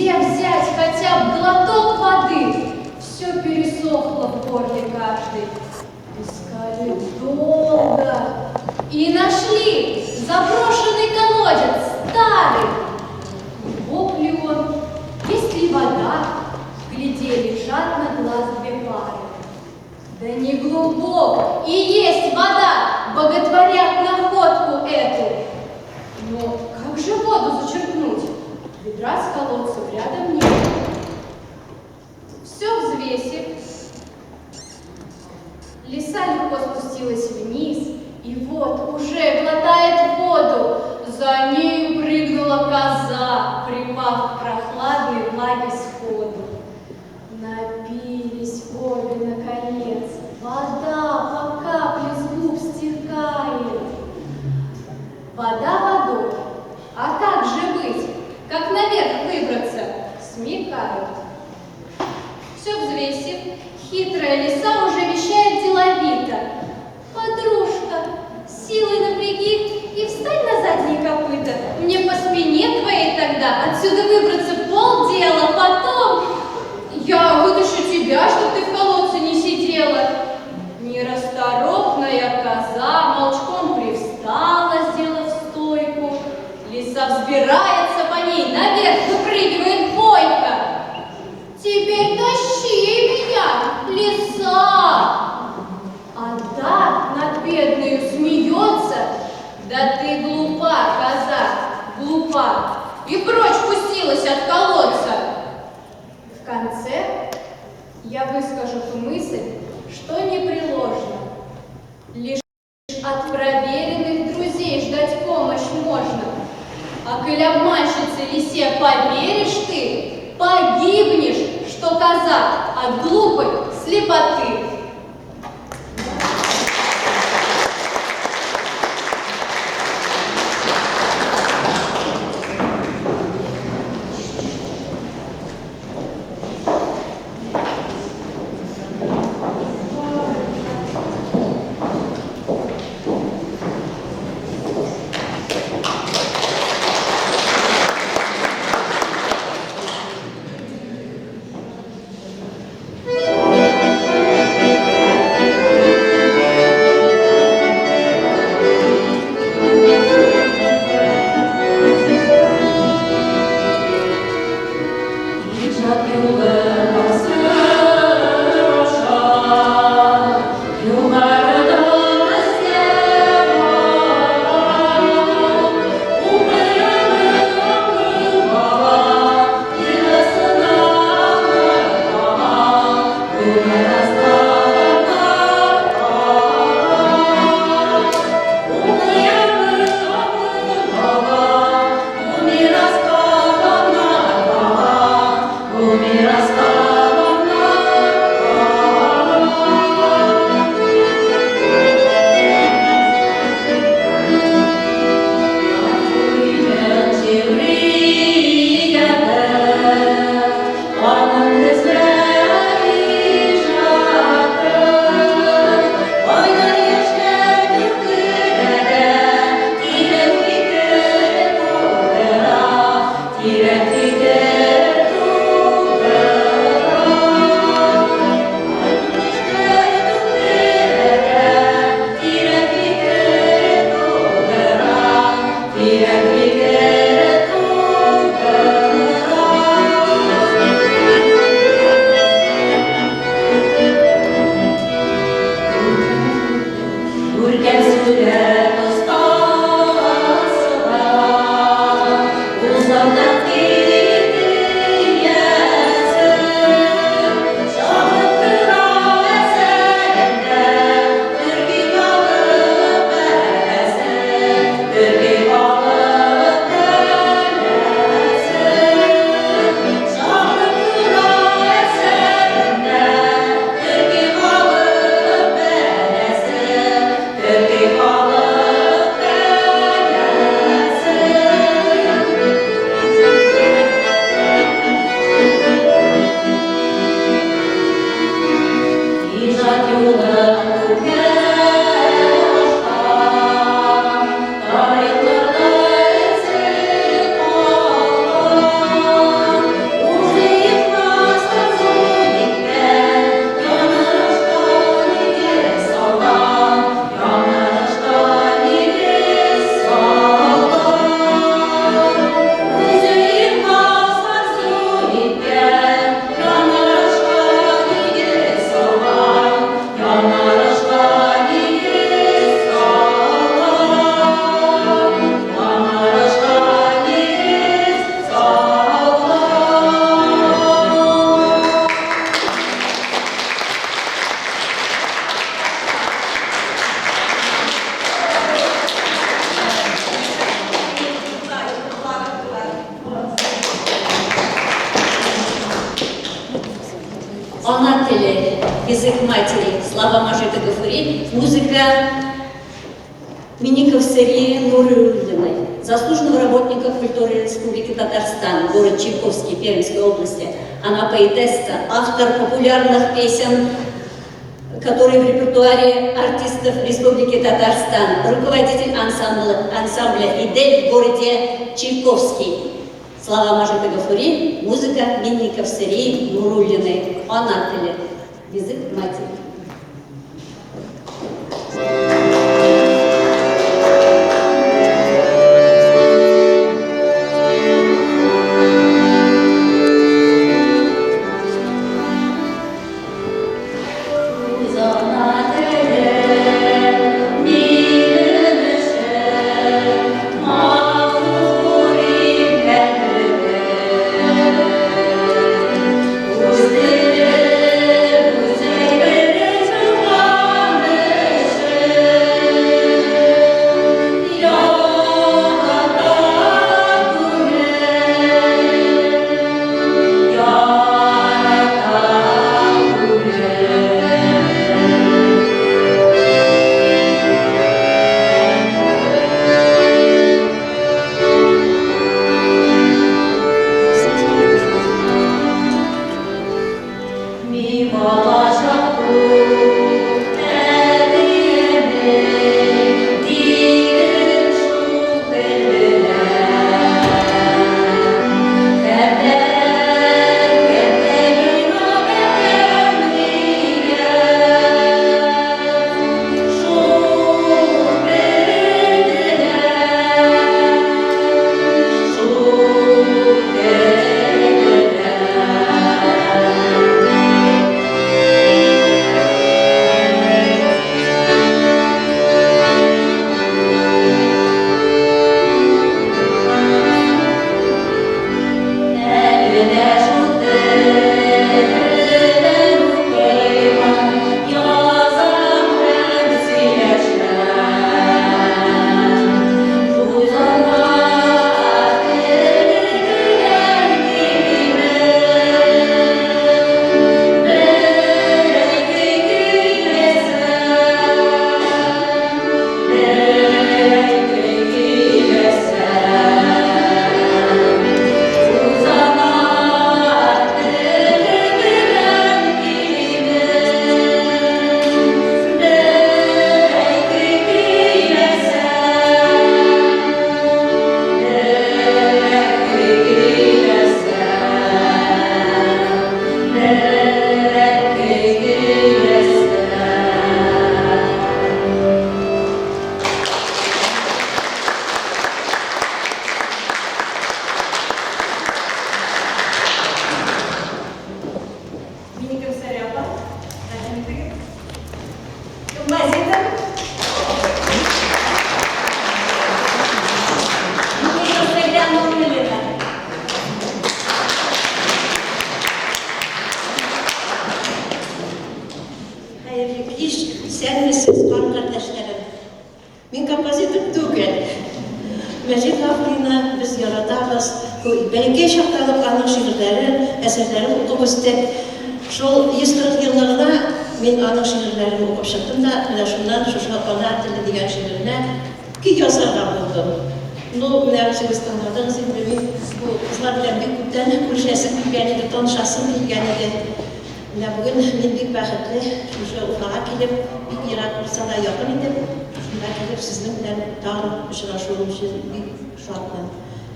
Где взять хотя бы глоток воды? Все пересохло в горле каждой. Искали долго и нашли заброшенный колодец, старый. Глубок ли он, есть ли вода? Глядели жадно глаз две пары. Да не глубок, и есть вода, боготворят находку эту. Но как же воду зачерпнуть? Ведра с колодцем рядом нет. Все взвесив, лиса легко спустилась вниз, и вот уже глотает воду. За нею прыгнула коза, припав к прохладной влаге сходу. Напились обе наконец, вода по капле с губ стекает. Вода водой, а как же быть, как наверх выбраться, смекают. Все взвесив, хитрая лиса уже вещает деловито. Подружка, силой напряги и встань на задние копыта. Мне по спине твоей тогда отсюда выбраться полдела, потом я вытащу тебя, чтоб ты в колодце не сидела. Нерасторопная коза молчком привстала, сделав стойку. Лиса взбирается по ней, наверх выпрыгивает бойко. Теперь тащи меня, лиса! А так над бедною смеется. Да ты глупа, коза, глупа. И прочь пустилась от колодца. В конце я выскажу ту мысль, что непреложно. Лишь от проверенных друзей ждать помощь можно. А коль обманщице лисе поверишь ты, погибнешь, что коза от глупой слепоты. матери». Слова Мажита Гафури, музыка Миниковсарии Нуруллиной, заслуженного работника культуры Республики Татарстан, город Чайковский, Пермской области. Она поэтесса, автор популярных песен, которые в репертуаре артистов Республики Татарстан, руководитель ансамбля «Идель» в городе Чайковский. Слова Мажита Гафури, музыка Минниковсарии Нуруллиной. Ана теле, язык матери.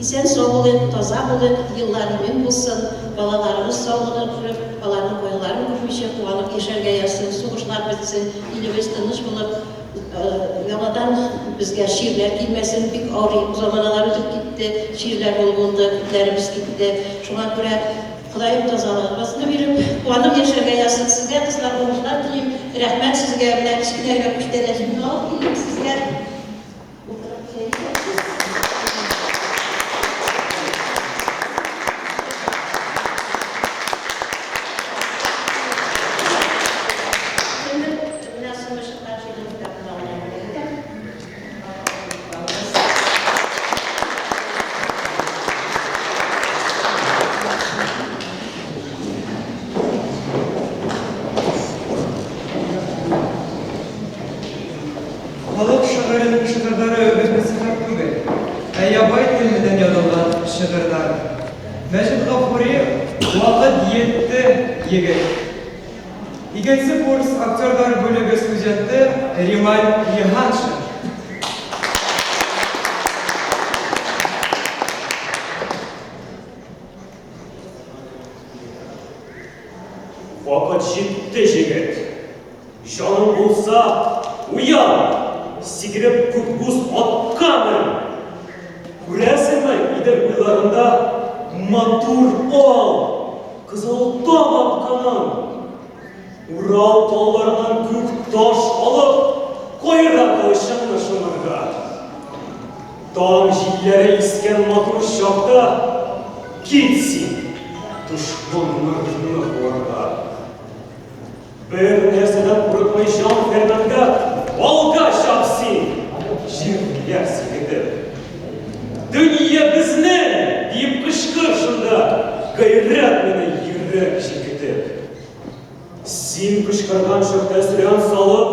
Исән сау булыйк, таза булыйк, еллар имин булсын, балаларыбыз саулыгын күреп, аларның кайгыларын күрмичә куанып яшәргә язсын, сугышлар бетсен, илебез тыныч булып, яңадан безгә чирләр килмәсен, бик авыр заманалар үтеп китте, чирләр булды, күпләребез китте. Шуңа күрә Ходаем тазалыгыбызны биреп, куанып яшәргә язсын. Сезгә, кызлар, уңышлар телим. Рәхмәт сезгә, менә кечкенә генә күчтәнәчемне алып килдем сезгә. Утырып чәй эчәрсез. Кемдер менә соңгы чыккан шигырь китабын алырга теләк итә. шагыйренең шигырьләре үгет-нәсыйхәт түгел, ә ябай тел белән язылган шигырьләр. Мәҗит Гафури, Вакыт етте, егет. Икенче курс актерлар бүлеге студенты Рималь Җиһаншин. Вакыт җитте, җегет. Җаның булса, уян, сикереп күкбуз атка мен! Күрәсеңме, Идел буйларында матур ал, кызыл таң атканын? Урал тауларыннан күк таш алып, кайра кылычыңны шыңарга. Таң җилләре искән матур чакта, кит син, дошманнарны куарга. Бер нәрсәдән курыкмый җан фәрманга, алга чап син, җирләр сикертеп. Дөнья безнең, диеп кычкыр шунда, гайрәт менә йөрәк җилкетеп. Син кычкырган чакта сөрән салып,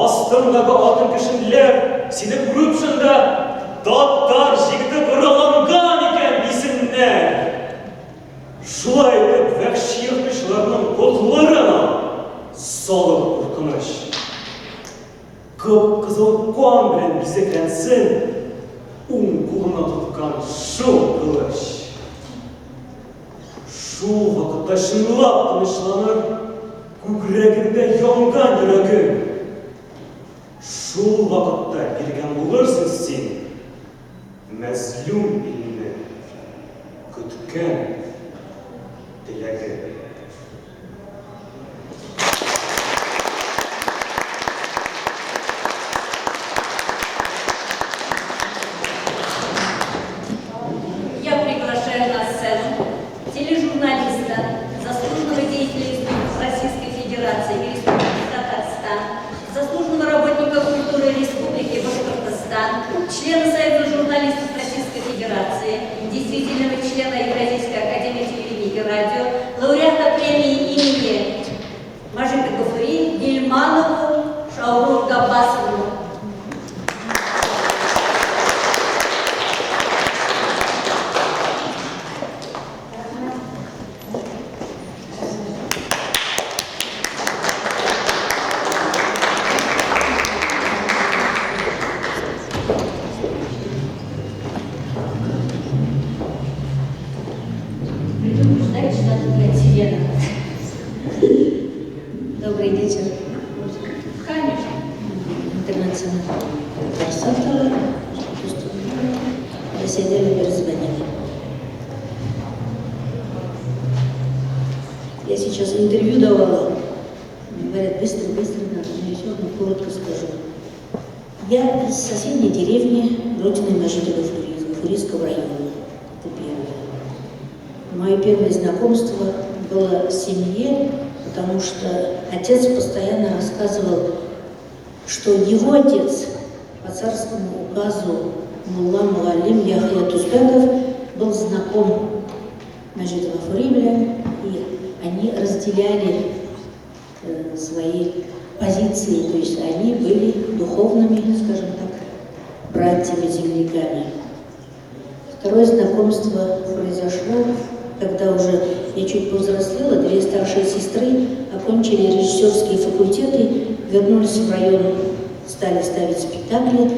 астыңдагы атын кешенләр сине күреп шунда, татар җегете коралланган икән, дисеннәр. Шулай итеп, вәхши ерткычларның котларын ал, салып куркыныч. Кып-кызыл кан белән бизәкләнсен уң кулына тоткан шул кылыч. Шул вакытта чынлап тынычланыр күкрәгеңдә янган йөрәгең. Шул вакытта биргән булырсың син Мәзлүм илне көткән теләге. Я приглашаю на сцену тележурналиста, заслуженного деятеля искусств Российской Федерации и Республики Татарстан, заслуженного работника культуры Республики Башкортостан, члена Союза журналистов Российской Федерации, действительного члена Евразийской академии телевидения и радио, лауреата премии имени Мажита Гафури Гильманову Шауру Габбасовну. Предупреждать, что надо для сирена. Добрый вечер. Конечно. Интернационал. Сидели, перезвонили. Я сейчас интервью давала. Мне говорят, быстро, быстро надо, но я все одно коротко скажу. Я из соседней деревни, родины Мажида Гафури, из Гафурийского района. Это первое. Мое первое знакомство было в семье, потому что отец постоянно рассказывал, что его отец по царскому указу мулла Мугалим Яхья Тузбеков был знаком Мажида Гафури белән, и они разделяли свои позиции, то есть они были духовными, скажем так, братьями-земляками. Второе знакомство произошло, когда уже я чуть повзрослела, две старшие сестры окончили режиссерские факультеты, вернулись в район, стали ставить спектакли,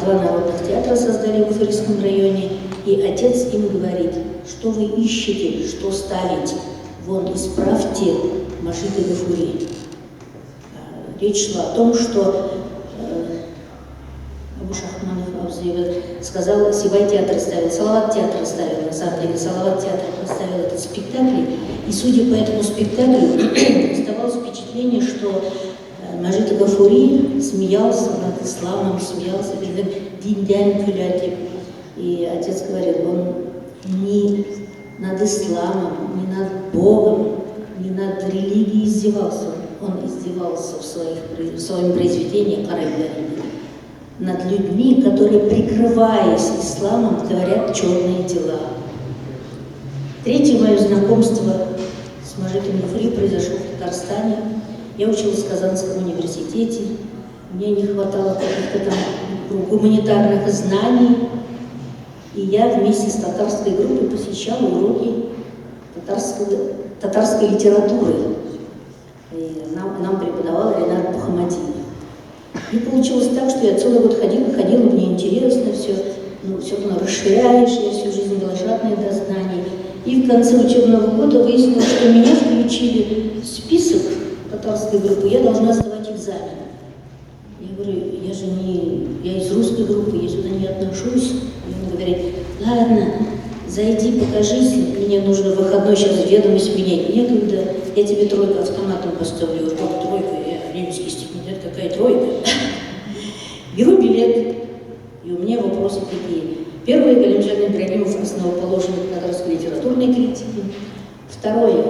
два народных театра создали в Уфимском районе, и отец им говорит, что вы ищете, что ставить, вон, исправьте Мажида Гафури. Речь шла о том, что Абу Шахманов абзый сказал, Сибай театр ставил, Салават театр ставил, на самом деле Салават театр поставил этот спектакль, и судя по этому спектаклю, оставалось впечатление, что Мажид Гафури смеялся над исламом, смеялся, говорит, диндән көлә дип. И отец говорил, он не над исламом, не над Богом, не над религией издевался, он издевался в своем произведении «Карайдарина» над людьми, которые, прикрываясь исламом, творят черные дела. Третье мое знакомство с Мажитом Гафури произошло в Татарстане. Я училась в Казанском университете. Мне не хватало каких-то там гуманитарных знаний. И я вместе с татарской группой посещала уроки татарской литературы. И нам преподавал Ренат Мухаммадиев. И получилось так, что я целый год ходила, ходила, мне интересно все, ну, все равно расширяешь, я всю жизнь была жадной до знаний. И в конце учебного года выяснилось, что меня включили в список татарской группы, я должна сдавать экзамен. Я говорю, я же не, я из русской группы, я сюда не отношусь. И он говорит, ладно, зайди, покажись, мне нужно в выходной сейчас ведомость менять некогда, я тебе тройку автоматом поставлю. Я говорю, как тройка? Я римский стипендиат, какая тройка? Беру билет, и у меня вопросы такие. Первое, Галимджан Ибрагимов, основоположник татарской литературной критики. Второе,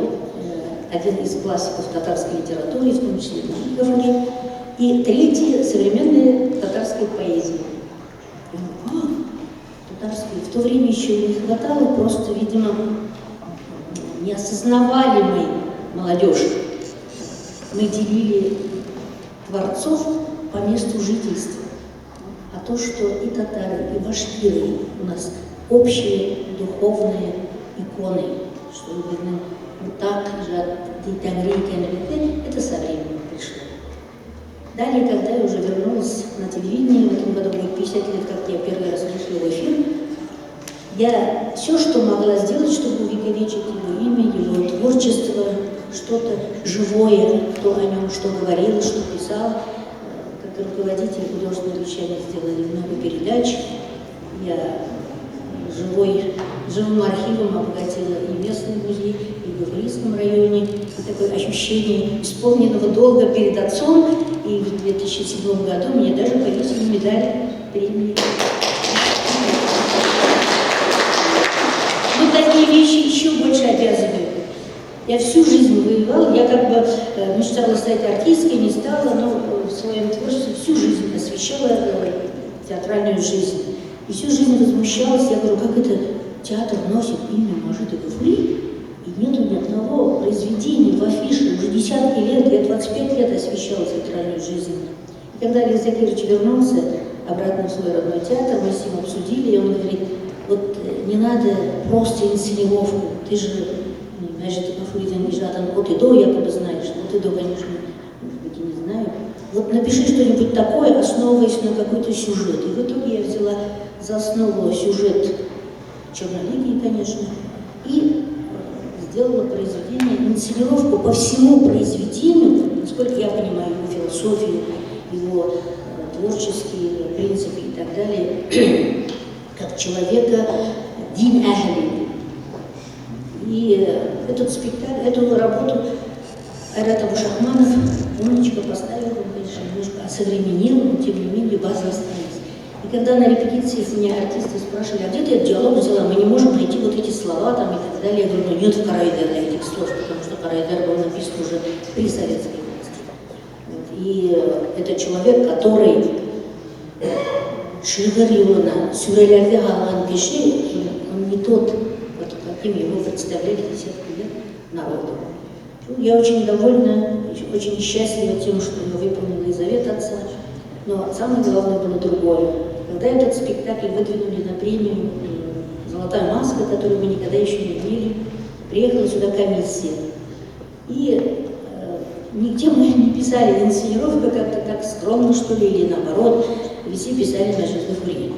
один из классиков татарской литературы, в том числе Гафури. И третье, современная татарская поэзия. Я говорю, а, татарская. В то время еще не хватало, просто, видимо, не осознавали мы молодежь. Мы делили творцов по месту жительства. А то, что и татары, и башкиры у нас общие духовные иконы, что видно, так же, это со временем пришло. Далее, когда я уже вернулась на телевидение, в этом году будет 50 лет, как я первый раз вышла в эфир, я все, что могла сделать, чтобы увековечить его имя, его творчество, что-то живое, кто о нем что говорил, что писал. Как руководитель художественного вещания сделали много передач. Я живым архивом обогатила и местный музей, и в Гафурийском районе. И такое ощущение исполненного долга перед отцом. И в 2007 году мне даже повесили медаль премии. Но такие вещи еще больше обязывают. Я всю жизнь воевала, я как бы мечтала стать артисткой, не стала, но в своем творчестве всю жизнь освещала театральную жизнь. И всю жизнь возмущалась, я говорю, как это театр носит имя Мажида Гафури, и нету ни одного произведения в афише, уже десятки лет, я 25 лет освещала театральную жизнь. И когда Алексей Закирович вернулся обратно в свой родной театр, мы с ним обсудили, и он говорит, вот не надо просто инсценировку, ты же, Мажида Гафури от и до, якобы знаешь, от и до, конечно, может быть, и не знаю. Вот напиши что-нибудь такое, основываясь на какой-то сюжет. И в итоге я взяла за основу сюжет «Черноликий», конечно, и сделала произведение, инсценировку по всему произведению, насколько я понимаю его философию, его творческие принципы и так далее, как человека дин ахли. И этот спектакль, эту работу Айрат Абушахманов умничка поставил, он, конечно, немножко осовременил, но тем не менее база осталась. И когда на репетициях меня артисты спрашивали, а где ты этот диалог взяла, мы не можем найти вот эти слова там и так далее. Я говорю, ну нет в Караидаре этих слов, потому что Караидар был написан уже при советской власти. Вот. И это человек, который шигырь юлына сүрәләрдә алган кеше, он не тот, вот, каким его представляли десятки лет народу. Я очень довольна, очень счастлива тем, что я выполнила и завет отца. Но самое главное было другое. Когда этот спектакль выдвинули на премию «Золотая маска», которую мы никогда еще не имели, приехала сюда комиссия. И нигде мы не писали инсценировка как-то так скромно, что ли, или наоборот, везде писали Мажид Гафури.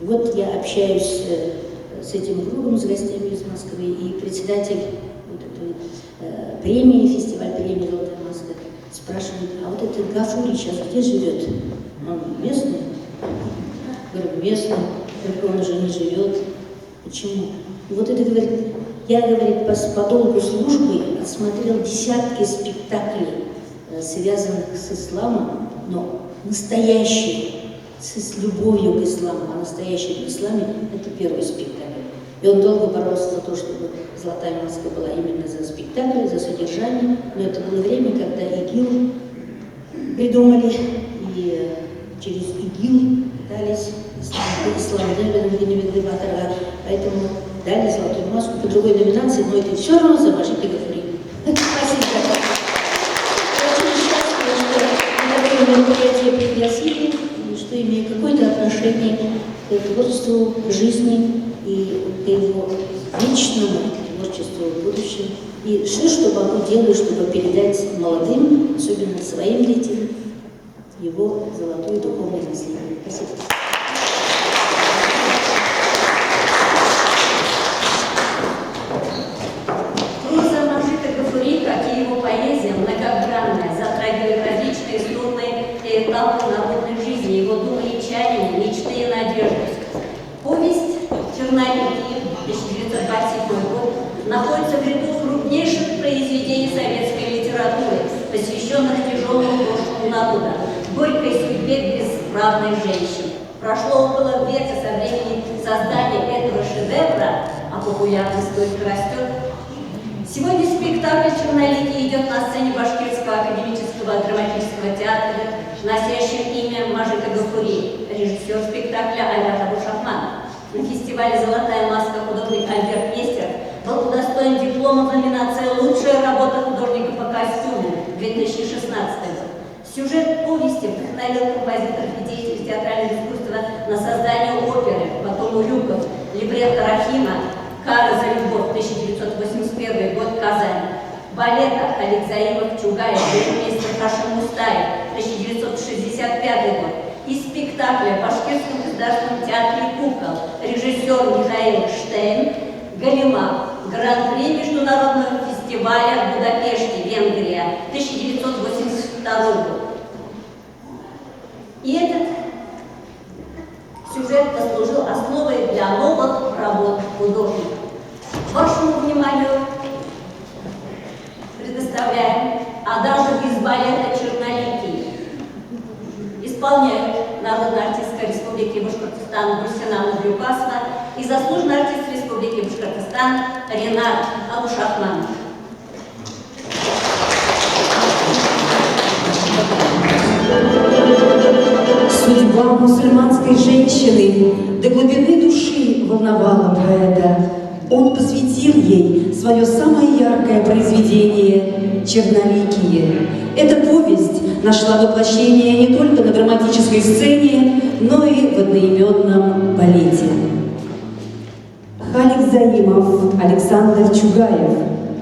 Вот я общаюсь с этим кругом, с гостями из Москвы, и председатель вот этой премии, фестиваль премии «Золотая маска», спрашивает, а вот этот Гафури сейчас где живет? Он местный? Говорю, местный, только он уже не живет. Почему? И вот это, говорит, я, говорит, по долгу службы отсмотрел десятки спектаклей, связанных с исламом, но настоящие, с любовью к исламу, а настоящий в исламе – это первый спектакль. И он долго боролся за то, чтобы «Золотая маска» была именно за спектакль, за содержание. Но это было время, когда ИГИЛ придумали, и через ИГИЛ пытались ислам, поэтому дали «Золотую маску» по другой номинации, но это все равно за Мажида Гафури. Спасибо. Я очень счастлива, что на такое мероприятие что имею какое-то отношение к творчеству, к жизни и к его вечному творчеству в будущем. И все, что могу, делаю, чтобы передать молодым, особенно своим детям, его золотое духовное наследие. Спасибо. Проза Мажита Гафури, как и его поэзия, многогранная, затрагивает различные стороны и этапы народной жизни, его думы и чаяния, мечты и надежды. Повесть «Черноликие» 1927 год находится в ряду крупнейших произведений советской литературы, посвященных тяжелому прошлому народа, горькой судьбе бесправной женщины. Прошло около века со времени создания этого шедевра, а популярность только растет. Сегодня спектакль «Черноликие» идет на сцене Башкирского академического драматического театра, носящем имя Мажита Гафури, режиссер спектакля Альберт Абушахман. На фестивале «Золотая маска» художник Альберт Нестеров был удостоен диплома в номинации «Лучшая работа художника по костюму» 2016 год. Сюжет повести вдохновил композиторов и деятелей театрального искусства на создание оперы, потом «Урюков», либретто Рахима, «Кара за любовь», 1981 год, Казань. Балета Халид Заимов, Чугаев, балетмейстер Хашим Мустаев, 1965 год. И спектакля в Башкирском государственном театре кукол режиссер Михаил Штейн, «Галима», Гран-при международного фестиваля в Будапеште, Венгрия, 1982 год. И этот сюжет послужил основой для новых работ художника. Вашему вниманию предоставляем адажио из балета «Черноликий». Исполняют народная артистка Республики Башкортостан Гульсина Мудрюкасова и заслуженный артист Республики Башкортостан Ренат Абушахманов. Судьба мусульманской женщины до глубины души волновала поэта. Он посвятил ей свое самое яркое произведение «Черноликие». Эта повесть нашла воплощение не только на драматической сцене, но и в одноименном балете. Халик Заимов, Александр Чугаев.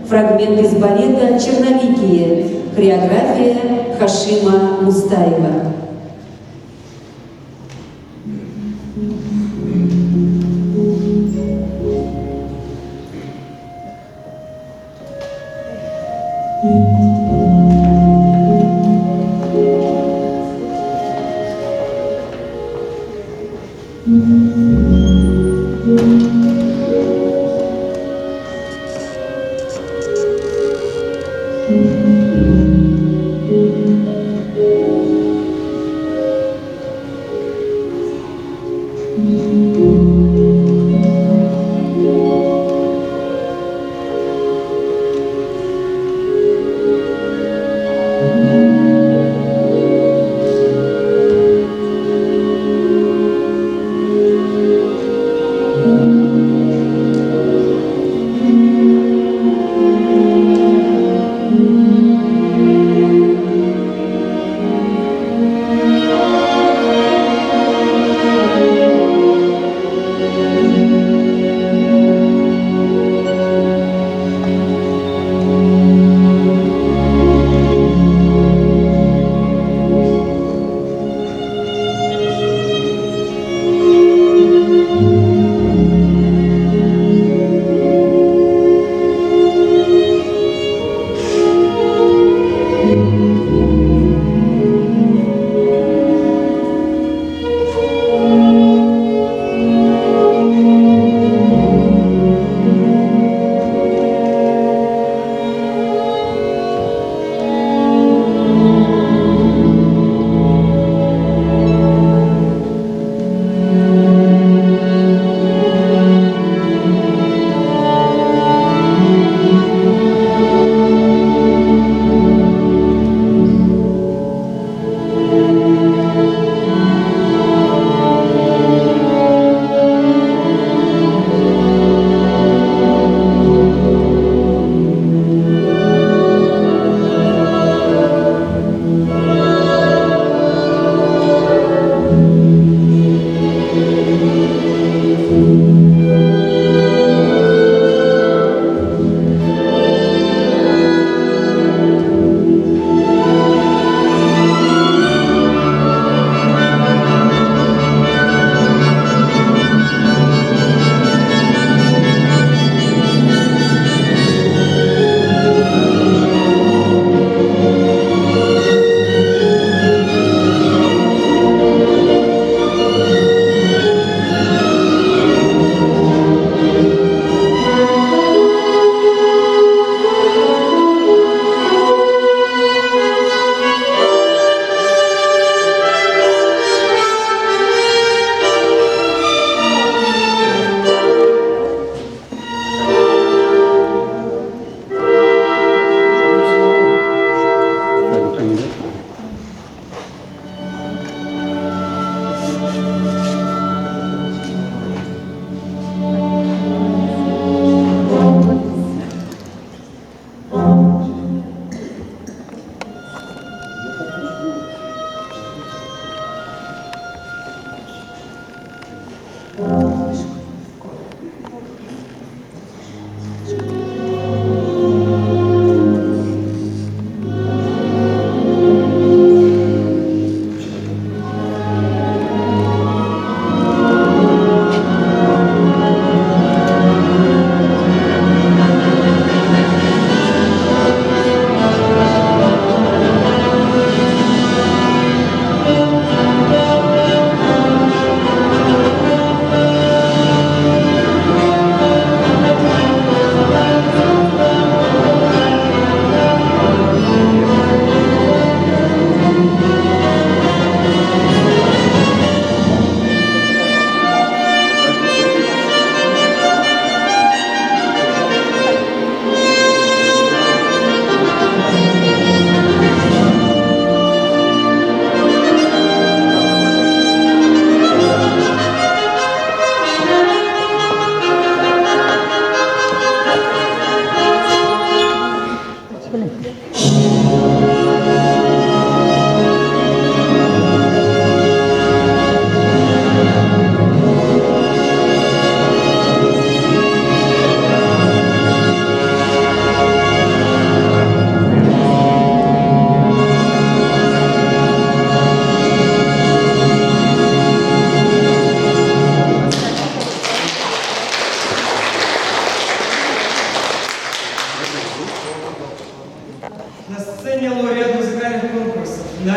Фрагмент из балета «Черноликие». Хореография Хашима Мустаева.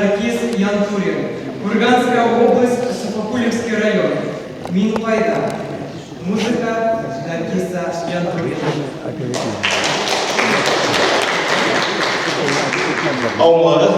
Наргиз Янтурин. Курганская область, Сафакулевский район. Мин кайда. Музыка Наргиза Янтурина. Аумагыз.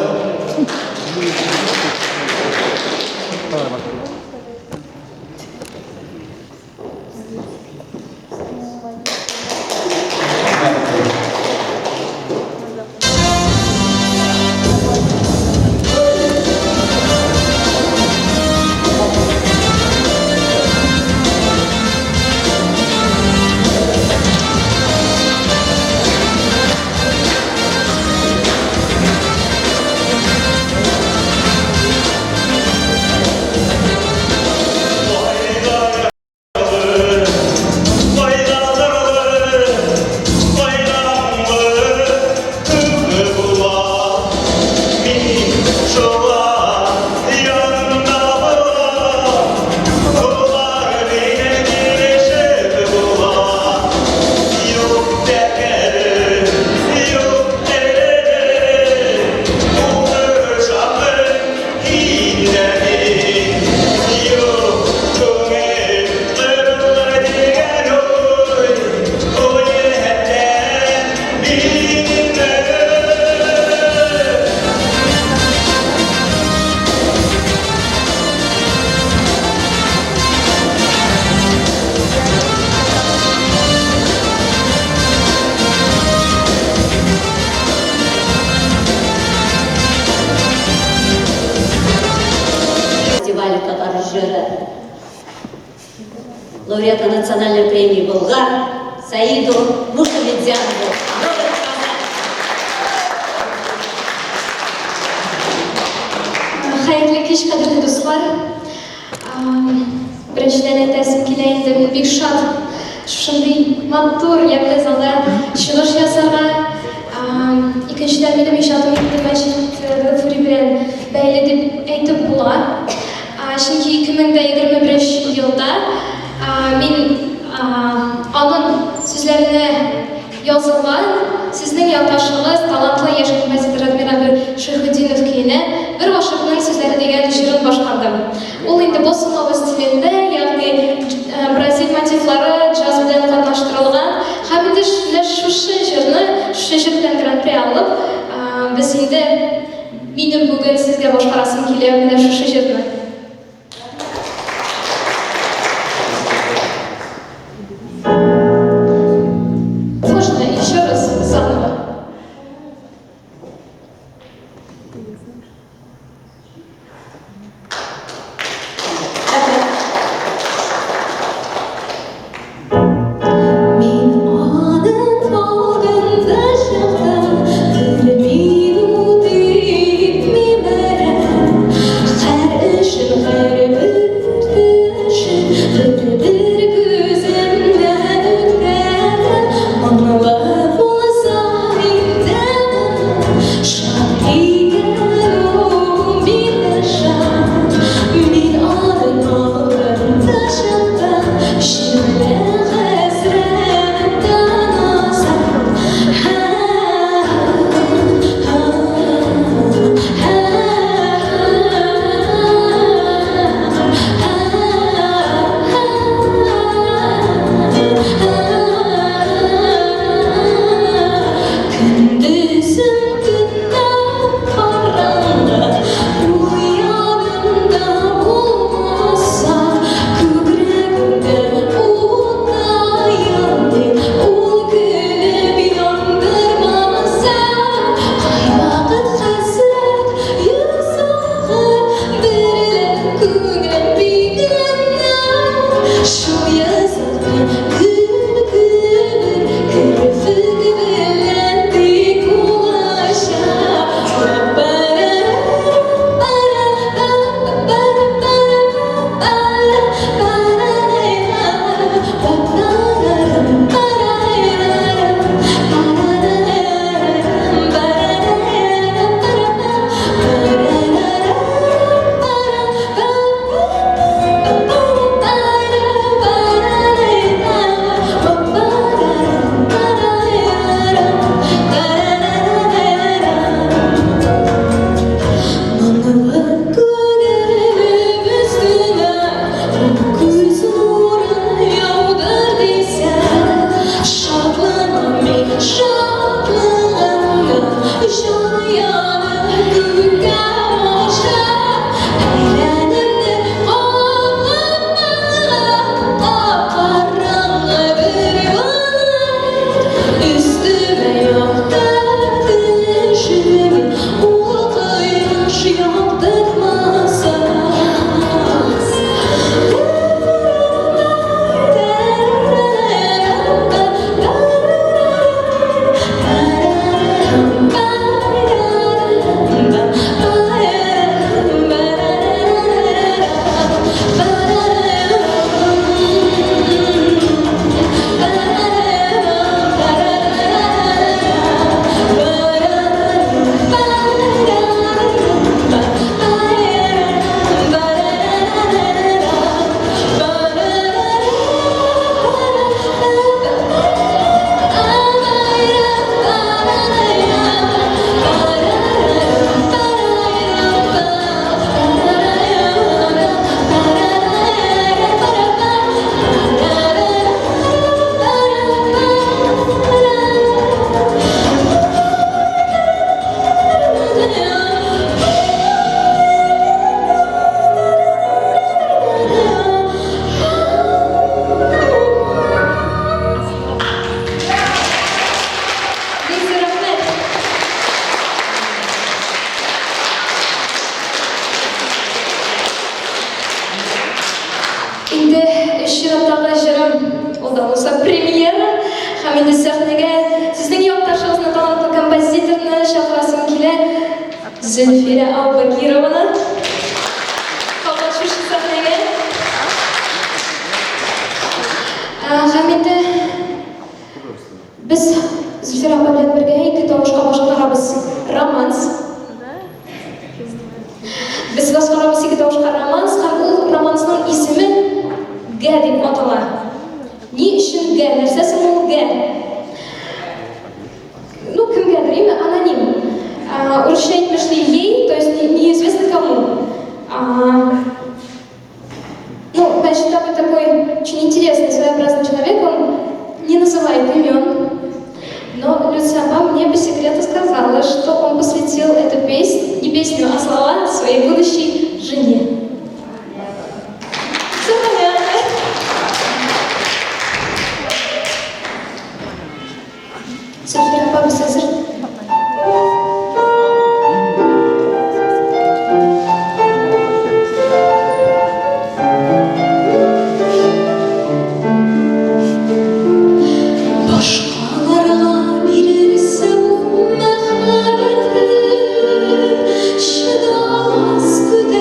Фестивале Татар җыры лауреата национальной премии Болгар Саиду Мухамедзянову. Город Казань. Хәерле кич, кадерле дуслар. Беренчедән әйтәсем килә инде, мин бик шат шушындый матур, ямьле залда чыгыш ясарга. Икенчедән, минем иҗатым инде Мәҗит Гафури белән бәйле дип әйтеп була. Чөнки 2021 елда мин аның сүзләренә язылган Сезнең якташыгыз, талантлы яшь композитор Радмир абый Шәйхетдинов көенә Бер гашыйкның сүзләре дигән җырын башкардым. Ул инде босса-нова стилендә, ягъни бразил мотивлары джаз белән катнаштырылган. Һәм инде менә шушы җырны, шушы җыр белән гран-при алып, без инде минем бүген сезгә башкарасым килә менә шушы җырны. Можно еще раз заново? Мин аның алдында чыктым, бер минут итми беләм. Һәр эш Зөлфирә Аубакированы кабат шушы сәхнәгә. Һәм инде без Зөлфирә апа белән бергә ике тавышка башкарабыз романс. Без башкарабыз ике тавышка романс һәм ул романсның исеме Гә дип атала. Ни өчен Гә? Нәрсә соң ул Гә? Ну, кемгәдер, именно аноним. Урысча әйтмешли ей, то есть неизвестно кому. Ну, значит, там такой очень интересный, своеобразный человек, он не называет имен. Но Люция апа мне по секрету сказала, что он посвятил эту песню, не песню, а слова своей будущей жене. Все понятно. Зөлфирә апа, без әзер. Башкаларга бирерсең мәхәббәтен, чыдамас көтә.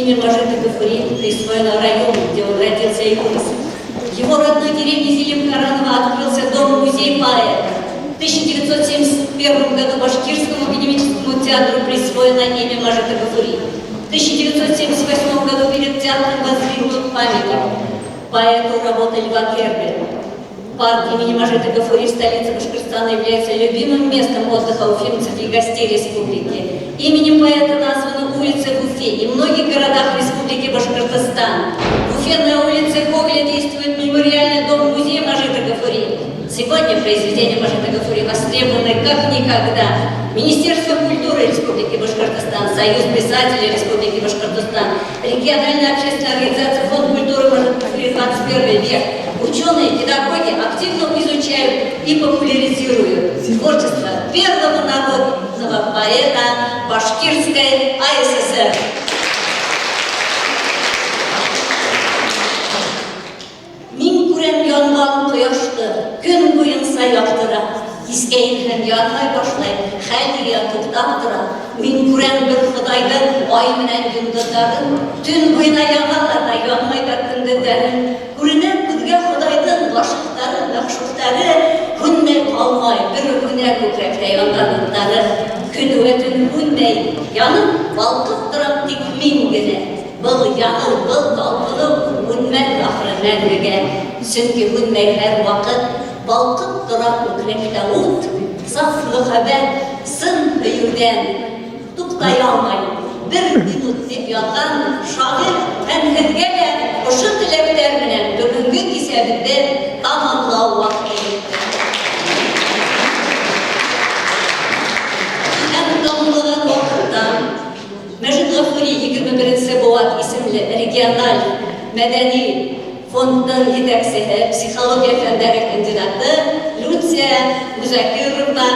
Имя Мажита Гафури присвоено району, где он родился и вырос. В его родной деревне Зилим-Каранова открылся дом-музей поэта. В 1971 году Башкирскому академическому театру присвоено имя Мажита Гафури. В 1978 году перед театром воздвигнут памятник поэту работы Льва Кербера. Парк имени Мажита Гафури в столице Башкортостана является любимым местом отдыха уфимцев и гостей республики. Именем поэта названы улицы в Уфе и многих городах Республики Башкортостан. В Уфе на улице Гоголя действует мемориальный дом-музей Мажита Гафури. Сегодня произведения Мажита Гафури востребованы как никогда. Министерство культуры Республики Башкортостан, Союз писателей Республики Башкортостан, региональная общественная организация Фонд культуры Мажита Гафури 21 век, ученые, педагоги активно изучают и популяризируют творчество первого народного поэта Башкирской АССР. Мин күрәм янган кояшты, көн буенча яктыра. Кискәен һәм янмай башлай, хәл ия туктап тора. Мин күрәм бер Ходайның ай менән йолдызларын, төн буена яналар да, янмай да көндезләрен. Күренә күзгә Ходайның гашыйклары, мәгъшуклары, һүнмәй калмай, бер һүнә күкрәктә янган утлары. Көн вә төн һүнмәй, янып, балкып торам тик мин генә. Был яну, был талпыну һүнмәҫ ахыры мәңгегә. Сөнки һүнмәй һәрваҡыт балҡып тора күкрәктә ут, саф мөхәббәт, сын һөйөүҙән туҡтай алмай бер минут, дип яҙған шағир һәм һеҙгә лә ошо теләктәр менән бөгөнгө кисәбеҙҙе тамамлау ваҡыты етте. Һәм тамамлаған ваҡытта Мәжит Ғафури 21-нсе быуат исемле региональ мәдәни фондның етәксеһе, психология фәндәре кандидаты Люция Музакировна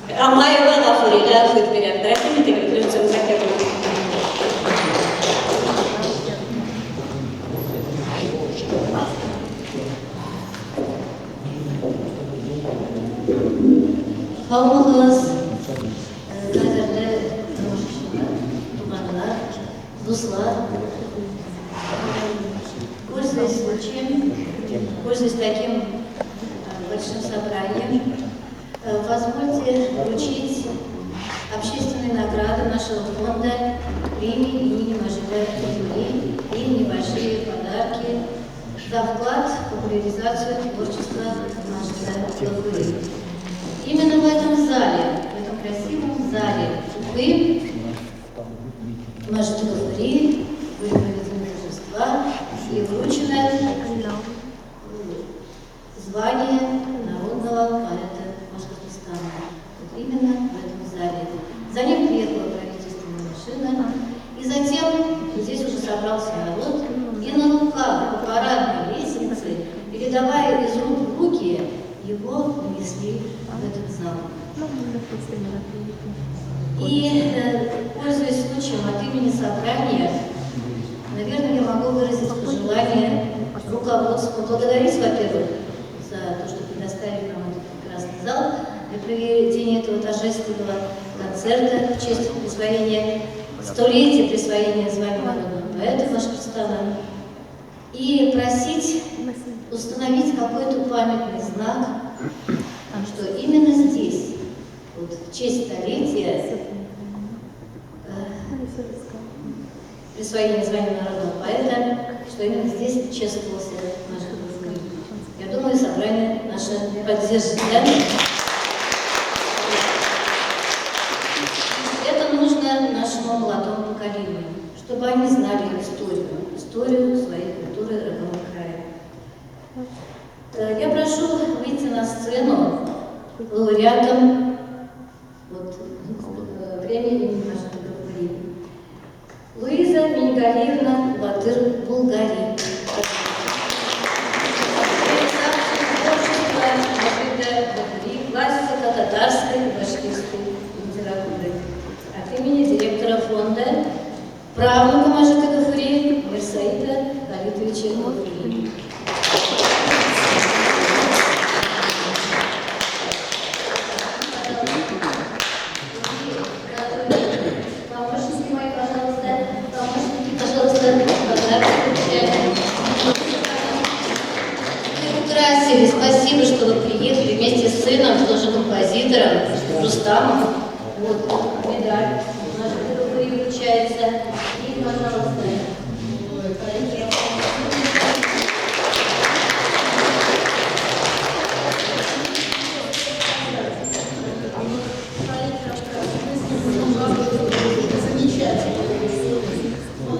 Рамаева Ғафуриға һүҙ бирәм. Рәхим итегеҙ, Люция Музакировна. Һаумыһығыҙ, кадерле тамашачылар, туганнар, дуслар. Пользуясь случаем, пользуясь таким большим собранием, позвольте вручить общественные награды нашего фонда премии имени Мажита Гафури и небольшие подарки за вклад в популяризацию творчества Мажита Гафури. Именно в этом зале, в этом красивом зале Уфы Мажиту Гафури были проведены торжества и вручено звание народного поэта Башкортостана. Вот именно в этом зале. За ним приехала правительственная машина, и затем здесь уже собрался народ, и на руках по парадной лестнице, передавая из рук в руки, его внесли в этот зал. И, пользуясь случаем, от имени собрания, наверное, я могу выразить пожелание руководству, поблагодарить, во-первых, за то, что предоставили нам этот прекрасный зал для проведения этого торжественного концерта в честь присвоения, столетия присвоения звания народного поэта Башкортостана, и просить установить какой-то памятный знак, что именно здесь, вот в честь столетия присвоения звания народного поэта, что именно здесь чествовался наш Гафури. Я думаю, собрание наше поддержит, да? Это нужно нашему молодому поколению, чтобы они знали историю, историю своей культуры родного края. Я прошу выйти на сцену лауреатом премии имени Мажита Гафури. Луиза Минигалиевна Батыр-Булгари. Творчество Мажита Гафури, классика татарской и башкирской литературы. От имени директора фонда правнука Мажита Гафури Мирсаида Халитовича Гафури. Помощники мои, пожалуйста. спасибо, что вы приехали вместе с сыном, тоже композитором, Рустамом. Вот, медаль наша Гафури вручается. И, пожалуйста, Замечательный. Он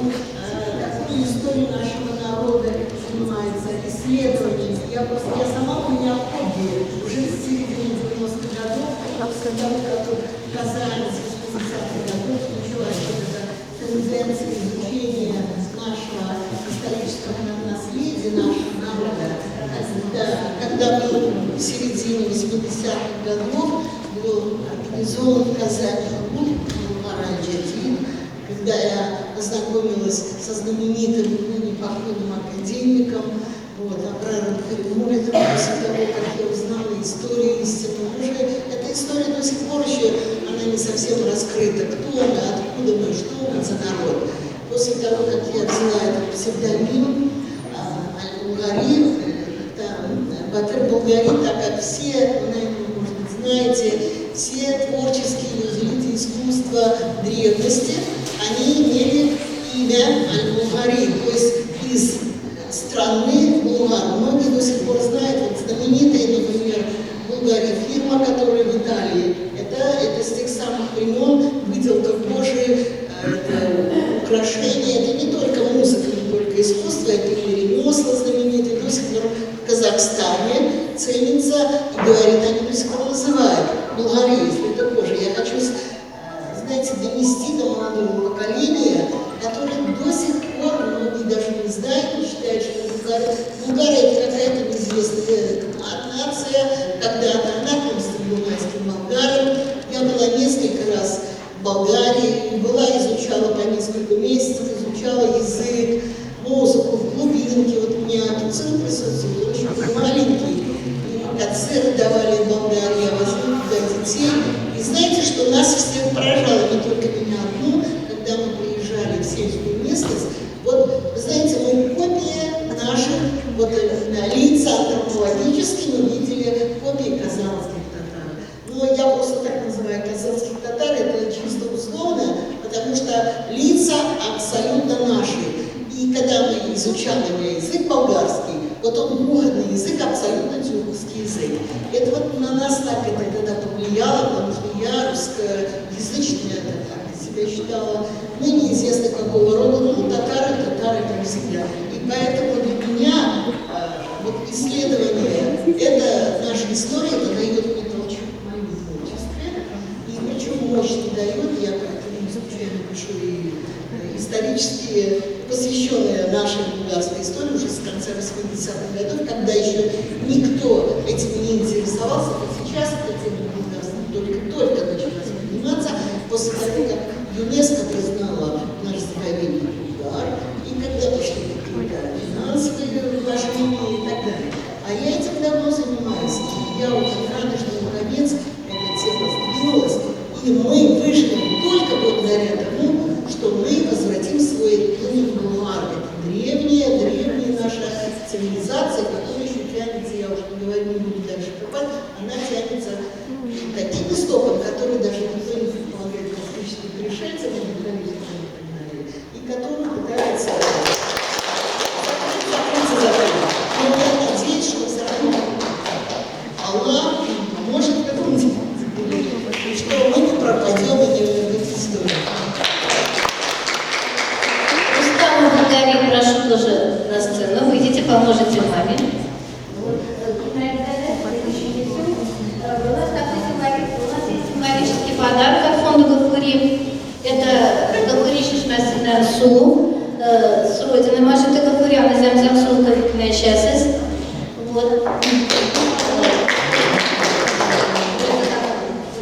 такую историю нашего народа занимается, исследованиями. Я сама, у меня хобби уже с середины 90-х годов, после того, как в Казани с 80-х годов началась вот эта тенденция изучения нашего исторического наследия, нашего народа. Когда был в середине 80-х годов, был организован в Казани клуб Мораль-Джадид, когда я познакомилась со знаменитым, ныне покойным академиком, вот, Абраром Каримуллиным, после того, как я узнала историю истину. Уже эта история до сих пор еще, она не совсем раскрыта. Кто мы, откуда мы, что мы за народ. После того, как я взяла этот псевдоним Аль-Булгари, Батыр Булгари, так как все, вы, наверное, может быть, знаете, все творческие люди, люди искусства древности, они имели имя Аль-Булгари, то есть из страны Булгар. Многие до сих пор знают, вот знаменитая, например, Булгари фирма, которая в Италии, это с тех самых времен выделка кожи, это украшения, это не только музыка, не только искусство, это и ремесла знаменитые, до сих пор в Казахстане ценится и говорит, они до сих пор называют Булгари, это кожа. Я хочу, знаете, донести до молодого поколения, которое до сих пор многие даже не знают, не считают, что булгары это какая-то неизвестная нация, когда-то она к дунайским болгарам. Я была несколько раз в Болгарии, была, изучала по несколько месяцев, изучала язык, музыку в глубинке. Вот у меня тут сын присутствует, он очень маленький. И концерт давали в Болгарии, я возила туда детей. И знаете, что нас всех поражало, не только меня одну, когда мы приезжали в сельскую местность. Вот, вы знаете, мы копии наших, вот лица антропологические, мы видели копии казанских татар. Но я просто так называю казанских татар, это чисто условно, потому что лица абсолютно наши. И когда мы изучали язык болгарский, вот он кухонный язык, абсолютно тюркский язык. Это вот на нас так это тогда повлияло, потому что я русскоязычная татарка себя считала, ну, неизвестно какого рода, ну, татары, татары, как всегда. И поэтому для меня вот исследование, это наша история, это дает мне толчок в моем творчестве, и причем мощно дает, я поэтому изучаю, пишу и исторические, посвященные нашей булгарской истории уже с конца 80-х годов, когда еще никто этим не интересовался, как сейчас эта тема булгарства только-только началась подниматься, после того, как ЮНЕСКО признала наш заповедник Булгар, и когда пошли какие-то финансовые вложения и так далее. А я этим давно занимаюсь, и я очень рада, что наконец эта тема сдвинулась, и мы выживем только благодаря тому, что мы возвратим свой этноним Булгар. Это древняя, древняя наша цивилизация, которая еще тянется, я уже не говорю, не буду дальше копать, она тянется таким истокам, которые даже никто не предполагает космическим пришельцам, и так далее, и которые пытаются закрыться за этим. Но я надеюсь, что все равно Аллах поможет в этом деле, что мы не пропадем и не в этой истории. Рустама Булгари, прошу тоже на сцену. Выйдите, поможете маме. Вот, у нас такой у нас есть символический подарок от фонда Гафури. Это Гафури Чишмасина Су, с родины Мажита Гафури, она Зямзям Су Кавикна. Вот.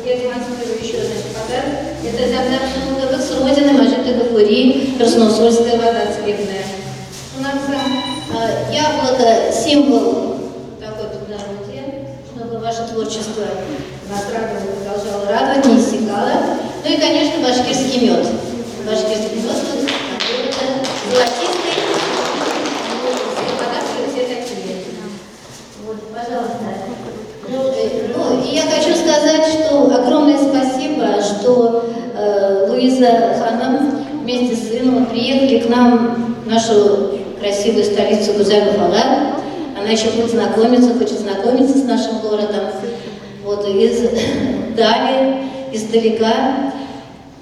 Я демонстрирую еще, значит, подарок. Это Зямзям Су с родины Мажита Гафури, Красноусольская вода целебная. У нас яблоко символ такой плодородия, чтобы ваше творчество вас радовало, продолжало радовать, не иссякало. Ну и, конечно, башкирский мед. Башкирский мед, это золотистый. Вот, все подарки все такие. Вот, пожалуйста. нашу красивую столицу Гүзәл Уфага. Она еще будет знакомиться, хочет знакомиться с нашим городом. Вот, из дали, издалека.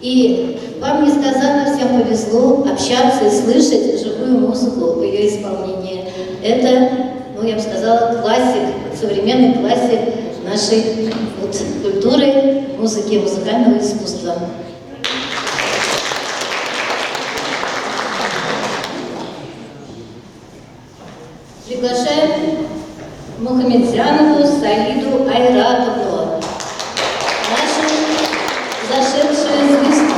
И вам несказанно всем повезло общаться и слышать живую музыку в ее исполнении. Это, ну, я бы сказала, классик, современный классик нашей вот, культуры, музыки, музыкального искусства. Приглашаем Мухаметзянову Саиду Айратовну, нашу зашедшую звезду.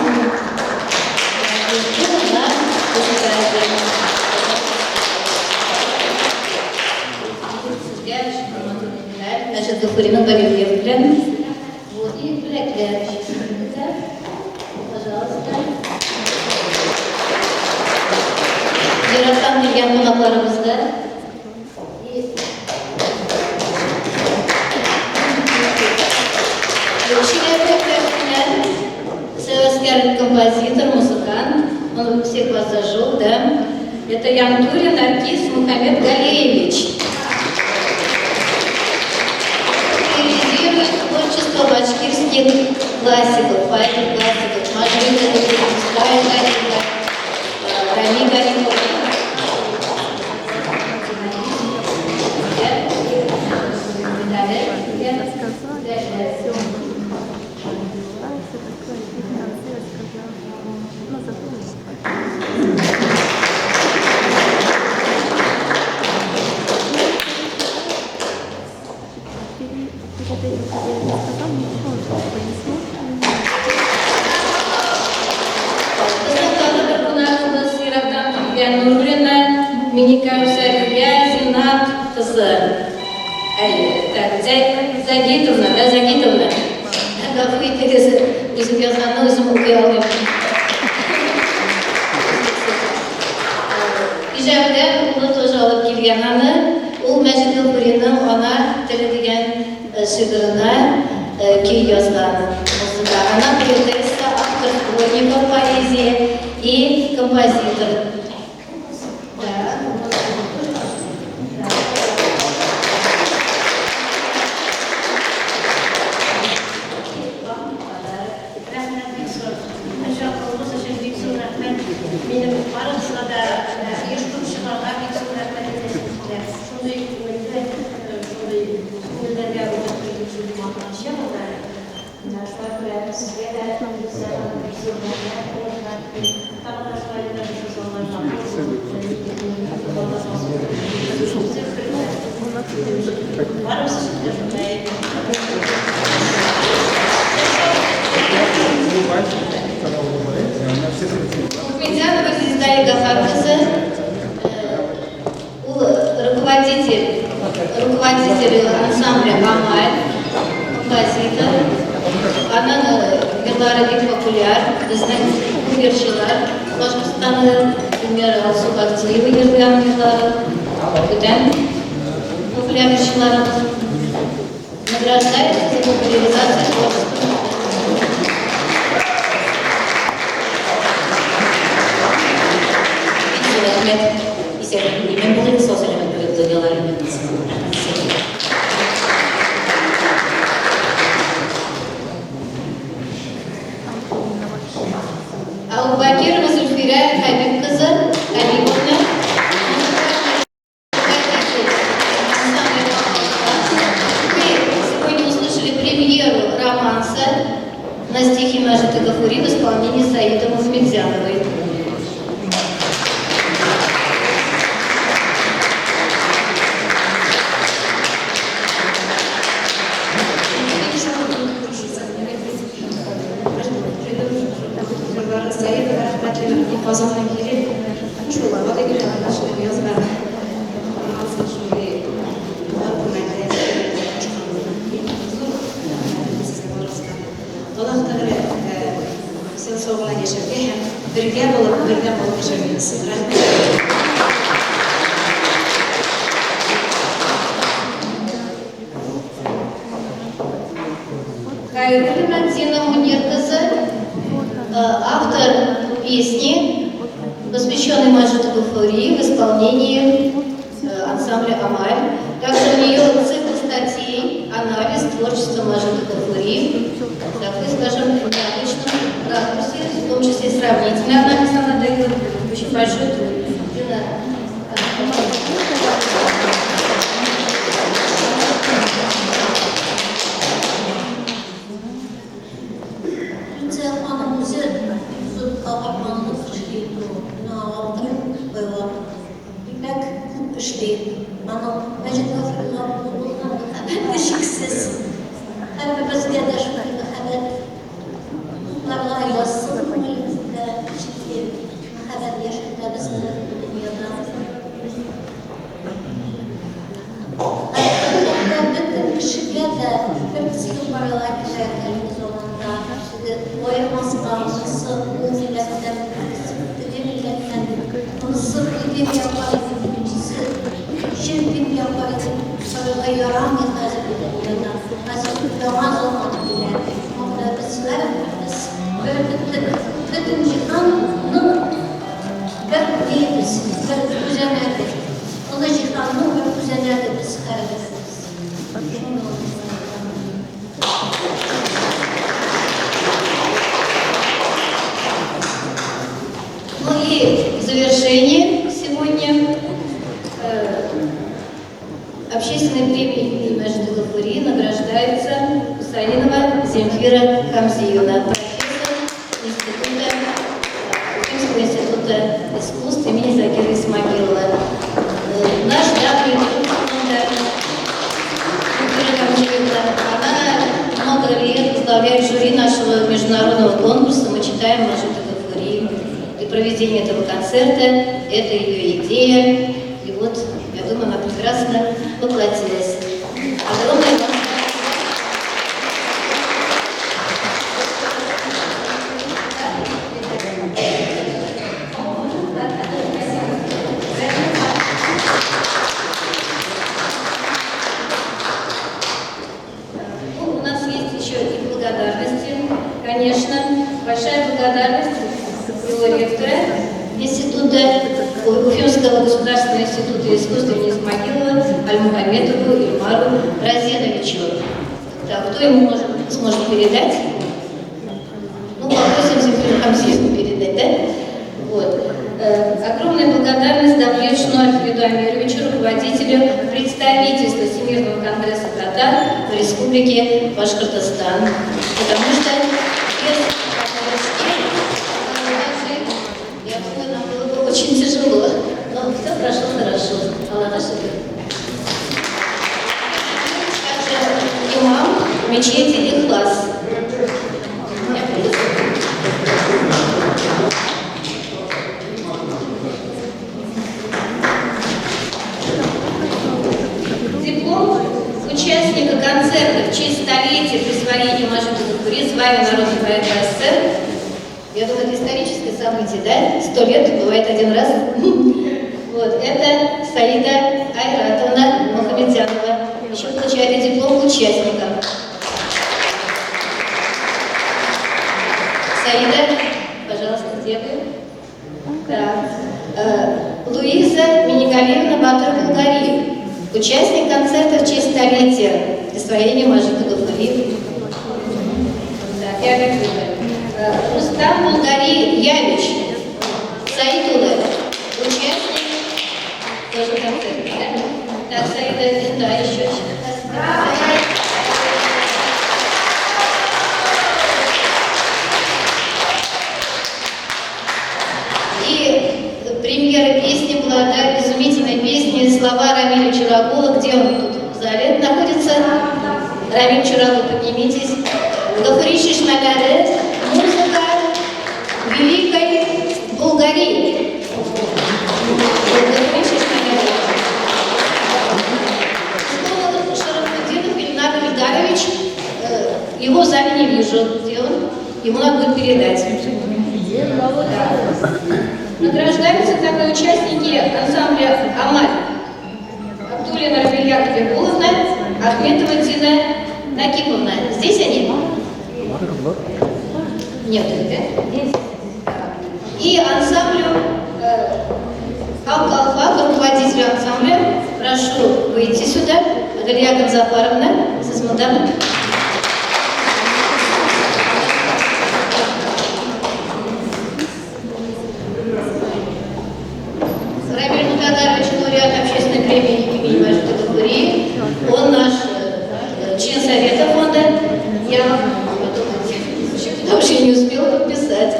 Звезду на эстраде. Значит, Гафуриның барельеф белән. Вот, и бүләкләр. Пожалуйста. Ерактан килгән кунакларыбыз да. И Чиләбе өлкәсеннән сәвәскәр композитор, музыкант. Он всех вас зажег, да? Это Янтурин Аркис Мухаммед Галеевич. Популяризирует творчество башкирских классиков, поэтов-классиков. Мажида Гарипова, Мустая Гарипова, Рами Гарипова. Безнең тагы бер кунагыбыз ерактан килгән Нуруллина Миникәүсәрия Зиннат кызы. Әйе, так, Загитовна, да, Загитовна. Гафу итегез, үзем язганны үзем укый алмыйм. Ижәүдән улы тоже алып килгән аны. Ул Мәҗит Гафуриның Ана теле дигән шигыренә көй язган музыка. Она поэтесса, автор сборников поэзии и композитор. Да. Рәхмәт бик зур. Чакыруыгыз өчен бик зур рәхмәт. Минем барыгызга да оештыручыларга бик зур рәхмәт әйтәсем килә. Шундый күңелле, шундый күңелләргә үтеп килеп шундый матур кичә булды. Менә шулай күрә сезгә дә Илүсә ханым бик зур рәхмәт, уңышлар телим. Тагын да шулай да шушы заллар матур Барыбыз өчен дә шундай. Мухаметзянова Звезда Гафар кызы, ул руководитель ансамбля «Амаль», композитор. Аның йырлары бик популяр. Безнең күп җырчылар Башкортстанның, например, Алсу Бактиева йырлый аның йырларын. Бүтән популяр җырчыларыбыз. Награждается за популяризацию творчества. Бик зур рәхмәт. Исән имин булыйк, сау сәламәт булыйк, дөньялар имин булсын. Рәхмәт сезгә. Абубакирова Зөлфирә Хәбиб кызы, Хәбибовна, руководитель ансамбля «Вы сегодня услышали премьеру романса на стихи Мажиты Гафури в исполнении Саиды Мухаметзяновой. Саида рәхмәтле Казаннан килеп, шул гади генә шигырь язган романсын шундый күрмәкле зур сезгә барыгызга. Аллаһ Тәгалә исән сау гына яшәргә һәм бергә булып, бердәм булып яшәргә язсын. Рәхмәт. Хайруллина Дина Мунир кызы, автор песни, посвященной Мажиту Гафури. исполнении ансамбля «Амаль». Также у нее цикл статей «Анализ творчества Мажита Гафури». Такой, скажем, необычном ракурсе, в том числе сравнительный анализ она дает очень большой труд. Дина, Нет, да? И ансамблю Алфа. Прошу выйти сюда. Галия Гамзафаровна, сез мондамы? Рамиль Мутадарович, лауреат общественной премии имени Мажита Гафури. Он наш член совета фонда. Я вам потом, потому что я не успела подписать.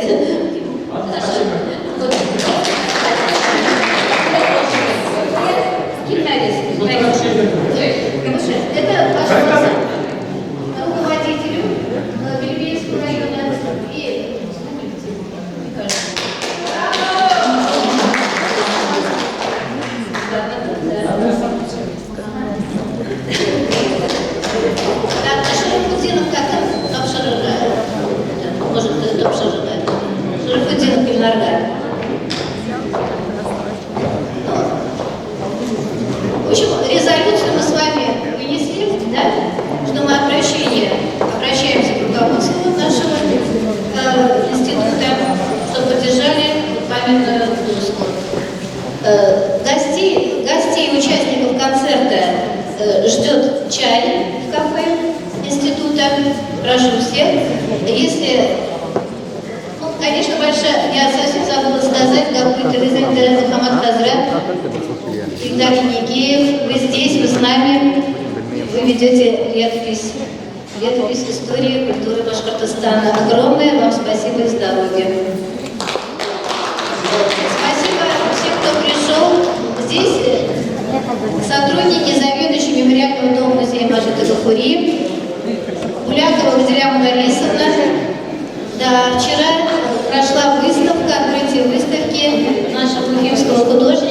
Это ваш руководителю Белебеевского района и Так, Шарафутдинов как тапшырырга? Может, тапшырырга. Шарафутдинов Гүлнарга. В общем, резолюцию мы с вами вынесли, да, что мы обращаемся к руководству нашего института, чтобы поддержали памятную доску. Гостей и участников концерта ждет чай в кафе института. Прошу всех. Если, ну, конечно, большая, я совсем забыла сказать, какой-то Мухаммад Хазрат, Ильдар Еникеев, вы здесь, вы с нами, вы ведете летопись истории культуры Башкортостана. Огромное вам спасибо и здоровья. Спасибо всем, кто пришел. Здесь сотрудники, заведующие мемориального дома музея Мажита Гафури, Булякова Гадиля Мударисовна. Да, вчера прошла выставка, открытие выставки нашего уфимского художника.